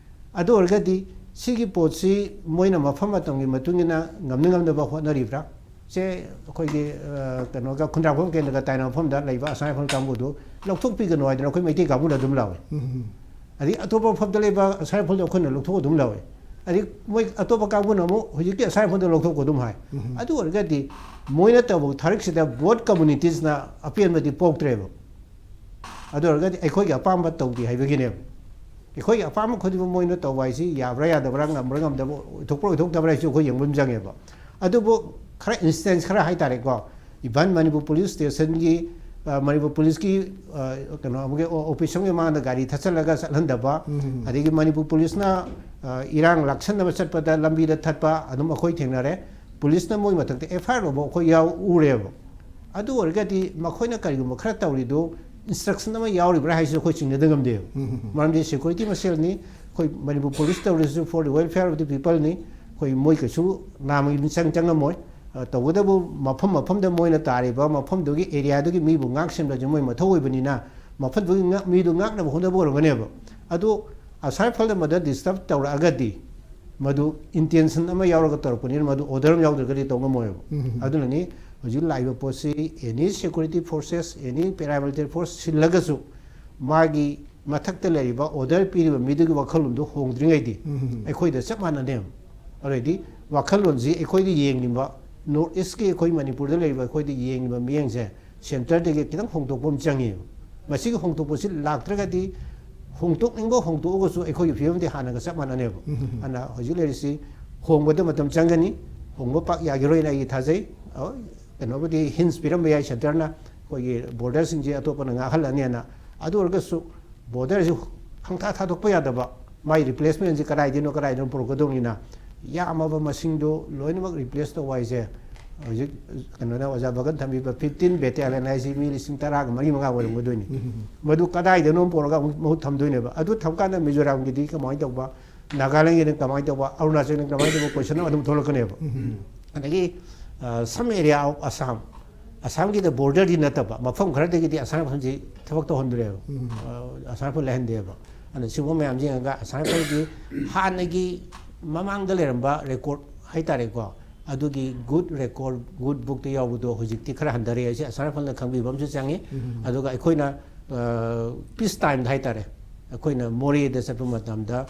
ꯑꯗꯨ ꯑꯣꯏꯔꯒꯗꯤ ꯁꯤꯒꯤ ꯄꯣꯠꯁꯤ ꯃꯣꯏꯅ ꯃꯐꯝ ꯃꯇꯝꯒꯤ ꯃꯇꯨꯡ ꯏꯟꯅ ꯉꯝꯅ ꯉꯝꯅꯕ ꯍꯣꯠꯅꯔꯤꯕ꯭ꯔꯥ? ꯁꯦ ꯑꯩꯈꯣꯏꯒꯤ, ꯑ, ꯀꯩꯅꯣꯒ ꯈꯨꯟꯗ꯭ꯔꯥꯛꯄꯝ ꯀꯦꯟꯗ꯭ꯔꯒ ꯇꯥꯏꯅꯕ ꯃꯐꯝꯗ ꯂꯩꯕ ꯑꯁꯥꯝ ꯔꯥꯏꯐꯜ ꯀꯥꯡꯕꯨꯗꯨ ꯂꯧꯊꯣꯛꯄꯤꯒꯅꯨ ꯍꯥꯏꯗꯅ ꯑꯩꯈꯣꯏ ꯃꯩꯇꯩ ꯀꯥꯡꯕꯨꯅ ꯑꯗꯨꯝ ꯂꯥꯎꯏ꯫ ꯑꯗꯩ ꯑꯇꯣꯞꯄ ꯃꯐꯝꯗ ꯂꯩꯕ ꯑꯁꯥꯝ ꯔꯥꯏꯐꯜꯗꯣ ꯑꯩꯈꯣꯏꯅ ꯂꯧꯊꯣꯛ ꯑꯗꯨꯝ ꯂꯥꯎꯏ꯫ ꯑꯗꯩ ꯃꯣꯏ ꯑꯇꯣꯞꯄ ꯀꯥꯡꯕꯨꯅ ꯑꯃꯨꯛ ꯍꯧꯖꯤꯛꯀꯤ ꯑꯁꯥꯝ ꯔꯥꯏꯐꯜꯗꯣ ꯂꯧꯊꯣꯛꯄ ꯑꯗꯨꯝ ꯍꯥꯏ꯫ ꯑꯗꯨ ꯑꯣꯏꯔꯒꯗꯤ ꯃꯣꯏꯅ ꯇꯧꯕ ꯊꯔꯤꯛꯁꯤꯗ ꯕꯣꯠ ꯀꯝꯃꯨꯅꯤꯇꯤꯁꯅ ꯑꯄꯦꯟꯕꯗꯤ ꯄꯣꯛꯇ꯭ꯔꯦꯕ꯫ ꯑꯗꯨ ꯑꯣꯏꯔꯒꯗꯤ ꯑꯩꯈꯣꯏꯒꯤ ꯑꯄꯥꯝꯕ ꯇꯧꯗꯦ ꯍꯥꯏꯕꯒꯤꯅꯦꯕ꯫ ꯑꯩꯈꯣꯏꯒꯤ ꯑꯄꯥꯝꯕ ꯈꯨꯗꯤꯡꯃꯛ ꯃꯣꯏꯅ ꯇꯧꯕ ꯍꯥꯏꯁꯤ ꯌꯥꯕ꯭ꯔꯥ ꯌꯥꯗꯕ꯭ꯔꯥ, ꯉꯝꯕ꯭ꯔꯥ ꯉꯝꯗꯕ꯭ꯔꯥ, ꯑꯣꯏꯊꯣꯛꯄ꯭ꯔꯥ ꯑꯣꯏꯊꯣꯛꯇꯕ꯭ꯔꯥ ꯍꯥꯏꯁꯤ ꯑꯩꯈꯣꯏ ꯌꯦꯡꯕ ꯑꯃ ꯆꯪꯉꯦꯕ꯫ ꯑꯗꯨꯕꯨ ꯈꯔ ꯏꯟꯁꯇꯦꯟꯁ ꯈꯔ ꯍꯥꯏꯇꯥꯔꯦꯀꯣ, ꯏꯚꯟ ꯃꯅꯤꯄꯨꯔ ꯄꯨꯂꯤꯁ ꯁ꯭ꯇꯦꯁꯟꯒꯤ, ꯑ, ꯃꯅꯤꯄꯨꯔ ꯄꯨꯂꯤꯁꯀꯤ, ꯑ, ꯀꯩꯅꯣ ꯑꯃꯒꯤ ꯑꯣ-, ꯑꯣꯐꯤꯁ ꯑꯃꯒꯤ ꯃꯃꯥꯡꯗ ꯒꯥꯔꯤ ꯊꯠꯆꯜꯂꯒ ꯆꯠꯍꯟꯗꯕ, ꯑꯗꯒꯤ ꯃꯅꯤꯄꯨꯔ ꯄꯨꯂꯤꯁꯅ, ꯑ, ꯏꯔꯥꯡ ꯂꯥꯛꯁꯟꯅꯕ ꯆꯠꯄꯗ ꯂꯝꯕꯤꯗ ꯊꯠꯄ ꯑꯗꯨꯝ ꯑꯩꯈꯣꯏ ꯊꯦꯡꯅꯔꯦ꯫ ꯄꯨꯂꯤꯁꯅ ꯃꯣꯏ ꯃꯊꯛꯇ ꯑꯦꯐ ꯑꯥꯏ ꯑꯥꯔ ꯂꯧꯕ ꯑꯩꯈꯣꯏ ꯌꯥꯎ ꯎꯔꯦꯕ꯫ ꯑꯗꯨ ꯑꯣꯏꯔꯒꯗꯤ ꯃꯈꯣꯏꯅ ꯀꯔꯤꯒꯨꯝꯕ ꯈꯔ ꯇꯧꯔꯤꯗꯣ ꯏꯟꯁꯇ꯭ꯔꯛꯁꯟ ꯑꯃ ꯌꯥꯎꯔꯤꯕ꯭ꯔꯥ ꯍꯥꯏꯁꯤ ꯑꯩꯈꯣꯏ ꯆꯤꯡꯅꯗ ꯉꯝꯗꯦꯕ꯫ ꯃꯔꯝꯗꯤ ꯁꯦꯀ꯭ꯌꯨꯔꯤꯇꯤ ꯃꯁꯦꯜꯅꯤ, ꯑꯩꯈꯣꯏ ꯃꯅꯤꯄꯨꯔ ꯄꯨꯂꯤꯁ ꯇꯧꯔꯤꯁꯤꯁꯨ for the welfare of the peopleꯅꯤ꯫ ꯑꯩꯈꯣꯏ ꯃꯣꯏ ꯀꯩꯁꯨ ꯅꯥꯝꯃꯒꯤ ꯃꯤꯆꯪ ꯆꯪꯉꯝꯃꯣꯏ꯫ ꯑ, ꯇꯧꯕꯇꯕꯨ ꯃꯐꯝ ꯃꯐꯝꯗ ꯃꯣꯏꯅ ꯇꯥꯔꯤꯕ ꯃꯐꯝꯗꯨꯒꯤ ꯑꯦꯔꯤꯌꯥꯗꯨꯒꯤ ꯃꯤꯕꯨ ꯉꯥꯛ ꯁꯦꯟꯕꯁꯦ ꯃꯣꯏ ꯃꯊꯧ ꯑꯣꯏꯕꯅꯤꯅ ꯃꯐꯝꯗꯨꯒꯤ ꯉꯥꯛ-, ꯃꯤꯗꯨ ꯉꯥꯛꯅꯕ ꯍꯣꯠꯅꯕ ꯑꯣꯏꯔꯝꯒꯅꯦꯕ꯫ ꯑꯗꯨ ꯑꯁꯥꯏ ꯐꯜꯗ ꯃꯗ ꯗꯤꯁꯇꯔꯕ ꯇꯧꯔꯛꯑꯒꯗꯤ ꯃꯗꯨ ꯏꯟꯇꯦꯟꯁꯟ ꯑꯃ ꯌꯥꯎꯔꯒ ꯇꯧꯔꯛꯄꯅꯤꯅ ꯃꯗꯨ ꯑꯣꯔꯗꯔ ꯑꯃ ꯌꯥꯎꯗ꯭ꯔꯒꯗꯤ ꯇꯧ ꯉꯝꯃꯣꯏꯕ꯫ ꯑꯗꯨꯅꯅꯤ ꯍꯧꯖꯤꯛ ꯂꯥꯛꯏꯕ ꯄꯣꯠꯁꯤ ꯑꯦꯅꯤ ꯁꯦꯀ꯭ꯌꯨꯔꯤꯇꯤ ꯐꯣꯔꯁꯦꯁ, ꯑꯦꯅꯤ ꯄꯦꯔꯥꯃꯤꯂꯤꯇꯔꯤ ꯐꯣꯔꯁ ꯁꯤꯜꯂꯒꯁꯨ ꯃꯥꯒꯤ ꯃꯊꯛꯇ ꯂꯩꯔꯤꯕ ꯑꯣꯔꯗꯔ ꯄꯤꯔꯤꯕ ꯃꯤꯗꯨꯒꯤ ꯋꯥꯈꯜꯂꯣꯟꯗꯨ ꯍꯣꯡꯗ꯭ꯔꯤꯉꯩꯗꯤ ꯑꯩꯈꯣꯏꯗ ꯆꯞ ꯃꯥꯟꯅꯅꯦꯕ꯫ ꯑꯗꯨꯗꯤ ꯋꯥꯈꯜꯂꯣꯟꯁꯤ ꯑꯩꯈꯣꯏꯗ ꯌꯦꯡꯂꯤꯕ, ꯅꯣꯔꯠ ꯏꯁꯀꯤ ꯑꯩꯈꯣꯏ ꯃꯅꯤꯄꯨꯔꯗ ꯂꯩꯔꯤꯕ ꯑꯩꯈꯣꯏꯗ ꯌꯦꯡꯂꯤꯕ ꯃꯤꯠꯌꯦꯡꯁꯦ ꯁꯦꯟꯇꯔꯗꯒꯤ ꯈꯤꯇꯪ ꯍꯣꯡꯗꯣꯛꯄ ꯑꯃ ꯆꯪꯉꯦꯕ꯫ ꯃꯁꯤꯒꯤ ꯍꯣꯡꯗꯣꯛꯄꯁꯤ ꯂꯥꯛꯇ꯭ꯔꯒꯗꯤ ꯍꯣꯡꯗꯣꯛꯅꯤꯡꯕ ꯍꯣꯡꯗꯣꯛꯑꯒꯁꯨ ꯑꯩꯈꯣꯏꯒꯤ ꯐꯤꯕꯝꯗꯤ ꯍꯥꯟꯅꯒ ꯆꯞ ꯃꯥꯟꯅꯅꯦꯕ꯫ ꯑꯗꯨꯅ ꯍꯧꯖꯤꯛ ꯂꯩꯔꯤꯁꯤ ꯍꯣꯡꯕꯗ ꯃꯇꯝ ꯆꯪꯒꯅꯤ꯫ ꯍꯣꯡꯕ ꯄꯥꯛ ꯌꯥꯈꯤꯔꯣꯏꯅ ꯑꯩ ꯊꯥꯖꯩ꯫ ꯑ, ꯀꯩꯅꯣꯕꯨꯗꯤ ꯍꯤꯟꯁ ꯄꯤꯔꯝꯕ ꯌꯥꯏ ꯁꯦꯟꯇꯔꯅ, ꯑꯩꯈꯣꯏꯒꯤ ꯕꯣꯔꯗꯔꯁꯤꯡꯁꯦ ꯑꯇꯣꯞꯄꯅ ꯉꯥꯛꯍꯜꯂꯅꯦꯅ꯫ ꯑꯗꯨ ꯑꯣꯏꯔꯒꯁꯨ ꯕꯣꯔꯗꯔꯁꯤ ꯈꯪꯊꯥ ꯊꯥꯗꯣꯛꯄ ꯌꯥꯗꯕ, ꯃꯥꯏ ꯔꯤꯄ꯭ꯂꯦꯁꯃꯦꯟꯁꯤ ꯀꯗꯥꯏꯗꯩꯅꯣ ꯀꯗꯥꯏꯗꯩꯅꯣ ꯄꯨꯔꯛꯀꯗꯧꯅꯤꯅ ꯌꯥꯝꯃꯕ ꯃꯁꯤꯡꯗꯣ ꯂꯣꯏꯅꯃꯛ ꯔꯤꯄ꯭ꯂꯦꯁ ꯇꯧꯕ ꯍꯥꯏꯁꯦ ꯍꯧꯖꯤꯛ ꯀꯩꯅꯣꯅ ꯑꯣꯖꯥ ꯕꯒꯟ ꯊꯝꯕꯤꯕ ꯐꯤꯐꯇꯤꯟ ꯕꯦꯇꯥꯂꯤꯌꯟ ꯍꯥꯏꯁꯤ ꯃꯤ ꯂꯤꯁꯤꯡ ꯇꯔꯥꯒ ꯃꯔꯤ ꯃꯉꯥ ꯑꯣꯏꯔꯝꯒꯗꯣꯏꯅꯤ꯫ ꯃꯗꯨ ꯀꯗꯥꯏꯗꯅꯣ ꯄꯨꯔꯒ ꯑꯃꯨꯛ ꯃꯍꯨꯠ ꯊꯝꯗꯣꯏꯅꯦꯕ꯫ ꯑꯗꯨ ꯊꯝꯀꯥꯟꯗ ꯃꯤꯖꯣꯔꯥꯝꯒꯤꯗꯤ ꯀꯃꯥꯏꯅ ꯇꯧꯕ, ꯅꯥꯒꯥꯂꯦꯟꯒꯤꯅ ꯀꯃꯥꯏꯅ ꯇꯧꯕ, ꯑꯔꯨꯅꯥꯆꯜꯅ ꯀꯃꯥꯏꯅ ꯇꯧꯕ ꯀꯣꯏꯁꯟ ꯑꯗꯨꯝ ꯊꯣꯛꯂꯛꯀꯅꯦꯕ꯫ ꯑꯗꯒꯤ, ꯑ, some area of Assam, ꯑꯁꯥꯝꯒꯤꯗ ꯕꯣꯔꯗꯔꯗꯤ ꯅꯠꯇꯕ ꯃꯐꯝ ꯈꯔꯗꯒꯤꯗꯤ ꯑꯁꯥꯝ ꯔꯥꯏꯐꯜꯁꯤ ꯊꯕꯛ ꯇꯧꯍꯟꯗ꯭ꯔꯦꯕ꯫ ꯑ, ꯑꯁꯥꯝ ꯔꯥꯏꯐꯜ ꯂꯩꯍꯟꯗꯦꯕ꯫ ꯑꯗꯨꯅ ꯁꯤꯒꯨꯝꯕ ꯃꯌꯥꯝꯁꯤ ꯌꯦꯡꯉꯒ ꯑꯁꯥꯝ ꯔꯥꯏꯐꯜꯒꯤ ꯍꯥꯟꯅꯒꯤ ꯃꯃꯥꯡꯗ ꯂꯩꯔꯝꯕ ꯔꯦꯀꯣꯔꯠ ꯍꯥꯏꯇꯥꯔꯦꯀꯣ, ꯑꯗꯨꯒꯤ ꯒꯨꯗ ꯔꯦꯀꯣꯔꯠ, ꯒꯨꯗ ꯕꯨꯛꯇ ꯌꯥꯎꯕꯗꯣ ꯍꯧꯖꯤꯛꯇꯤ ꯈꯔ ꯍꯟꯊꯔꯦ꯫ ꯑꯁꯤ ꯑꯁꯥꯝ ꯔꯥꯏꯐꯜꯅ ꯈꯪꯕꯤꯕ ꯑꯃꯁꯨ ꯆꯪꯉꯤ꯫ ꯑꯗꯨꯒ ꯑꯩꯈꯣꯏꯅ, ꯑ, ꯄꯤꯁ ꯇꯥꯏꯝꯗ ꯍꯥꯏꯇꯥꯔꯦ, ꯑꯩꯈꯣꯏꯅ ꯃꯣꯔꯦꯗ ꯆꯠꯄ ꯃꯇꯝꯗ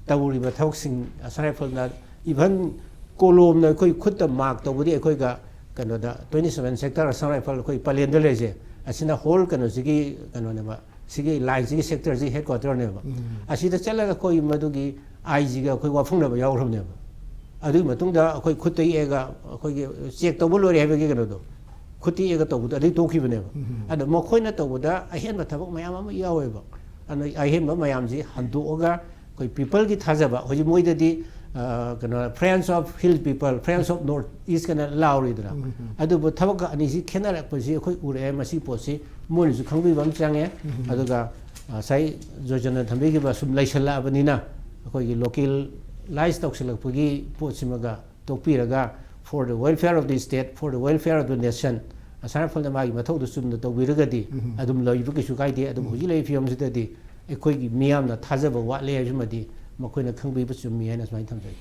ꯇꯧꯔꯤꯕ ꯊꯕꯛꯁꯤꯡ ꯑꯁꯥꯝ ꯔꯥꯏꯐꯜꯅ ꯏꯚꯟ ꯀꯣꯂꯣꯝꯅ ꯑꯩꯈꯣꯏ ꯈꯨꯠꯇ ꯃꯥꯔꯛ ꯇꯧꯕꯗꯤ ꯑꯩꯈꯣꯏꯒ ꯀꯩꯅꯣꯗ twenty seven sector Assam Rifle ꯑꯩꯈꯣꯏ ꯄꯂꯦꯟꯗ ꯂꯩꯔꯤꯁꯦ, ꯑꯁꯤꯅ ꯍꯣꯜ ꯀꯩꯅꯣꯁꯤꯒꯤ ꯀꯩꯅꯣꯅꯦꯕ, ꯁꯤꯒꯤ ꯂꯥꯏꯟꯁꯤꯒꯤ ꯁꯦꯛꯇꯔꯁꯤꯒꯤ ꯍꯦꯗ ꯀ꯭ꯋꯥꯇꯔꯅꯦꯕ꯫ ꯑꯁꯤꯗ ꯆꯠꯂꯒ ꯑꯩꯈꯣꯏ ꯃꯗꯨꯒꯤ ꯑꯥꯏ ꯖꯤꯒ ꯑꯩꯈꯣꯏ ꯋꯥꯐꯪꯅꯕ ꯌꯥꯎꯈ꯭ꯔꯕꯅꯦꯕ꯫ ꯑꯗꯨꯒꯤ ꯃꯇꯨꯡꯗ ꯑꯩꯈꯣꯏ ꯈꯨꯠꯇ ꯌꯦꯛꯑꯒ ꯑꯩꯈꯣꯏꯒꯤ ꯆꯦꯛ ꯇꯧꯕ ꯂꯣꯏꯔꯦ ꯍꯥꯏꯕꯒꯤ ꯀꯩꯅꯣꯗꯣ, ꯈꯨꯠꯇ ꯌꯦꯛꯑꯒ ꯇꯧꯕꯗꯣ ꯑꯗꯨꯒꯤ ꯇꯣꯛꯈꯤꯕꯅꯦꯕ꯫ ꯑꯗꯣ ꯃꯈꯣꯏꯅ ꯇꯧꯕꯗ ꯑꯍꯦꯟꯕ ꯊꯕꯛ ꯃꯌꯥꯝ ꯑꯃ ꯌꯥꯎꯋꯦꯕ꯫ ꯑꯗꯨꯅ ꯑꯍꯦꯟꯕ ꯃꯌꯥꯝꯁꯤ ꯍꯟꯗꯣꯛꯑꯒ ꯑꯩꯈꯣꯏ ꯄꯤꯄꯜꯒꯤ ꯊꯥꯖꯕ, ꯍꯧꯖꯤꯛ ꯃꯣꯏꯗꯗꯤ, ꯑ, ꯀꯩꯅꯣ, Friends of Hill People, Friends of North East ꯀꯅ ꯂꯥꯎꯔꯤꯗꯅ꯫ ꯑꯗꯨꯕꯨ ꯊꯕꯛꯀ ꯑꯅꯤꯁꯤ ꯈꯦꯠꯅꯔꯛꯄꯁꯤ ꯑꯩꯈꯣꯏ ꯎꯔꯛꯑꯦ꯫ ꯃꯁꯤ ꯄꯣꯠꯁꯤ ꯃꯣꯏꯅꯁꯨ ꯈꯪꯕꯤꯕ ꯑꯃ ꯆꯪꯉꯦ꯫ ꯑꯗꯨꯒ ꯉꯁꯥꯏ ꯖꯣꯏꯆꯟꯗ꯭ꯔ ꯊꯝꯕꯤꯈꯤꯕ ꯁꯨꯝ ꯂꯩꯁꯜꯂꯛꯑꯕꯅꯤꯅ ꯑꯩꯈꯣꯏꯒꯤ localize ꯇꯧꯁꯜꯂꯛꯄꯒꯤ ꯄꯣꯠꯁꯤꯃꯒ ꯇꯣꯛꯄꯤꯔꯒ, for the welfare of the state, for the welfare of the nation, ꯑꯁꯥꯔ ꯐꯜꯅ ꯃꯥꯒꯤ ꯃꯊꯧꯗꯨ ꯆꯨꯝꯅ ꯇꯧꯕꯤꯔꯒꯗꯤ ꯑꯗꯨꯝ ꯂꯩꯕ ꯀꯩꯁꯨ ꯀꯥꯏꯗꯦ꯫ ꯑꯗꯨꯕꯨ ꯍꯧꯖꯤꯛ ꯂꯩꯔꯤꯕ ꯐꯤꯕꯝꯁꯤꯗꯗꯤ ꯑꯩꯈꯣꯏꯒꯤ ꯃꯤꯌꯥꯝꯅ ꯊꯥꯖꯕ ꯋꯥꯠꯂꯦ ꯍꯥꯏꯕꯁꯤꯃꯗꯤ ꯃꯈꯣꯏꯅ ꯈꯪꯕꯤꯕ ꯆꯨꯝꯃꯤ ꯍꯥꯏꯅ ꯁꯨꯃꯥꯏꯅ ꯊꯝꯖꯒꯦ꯫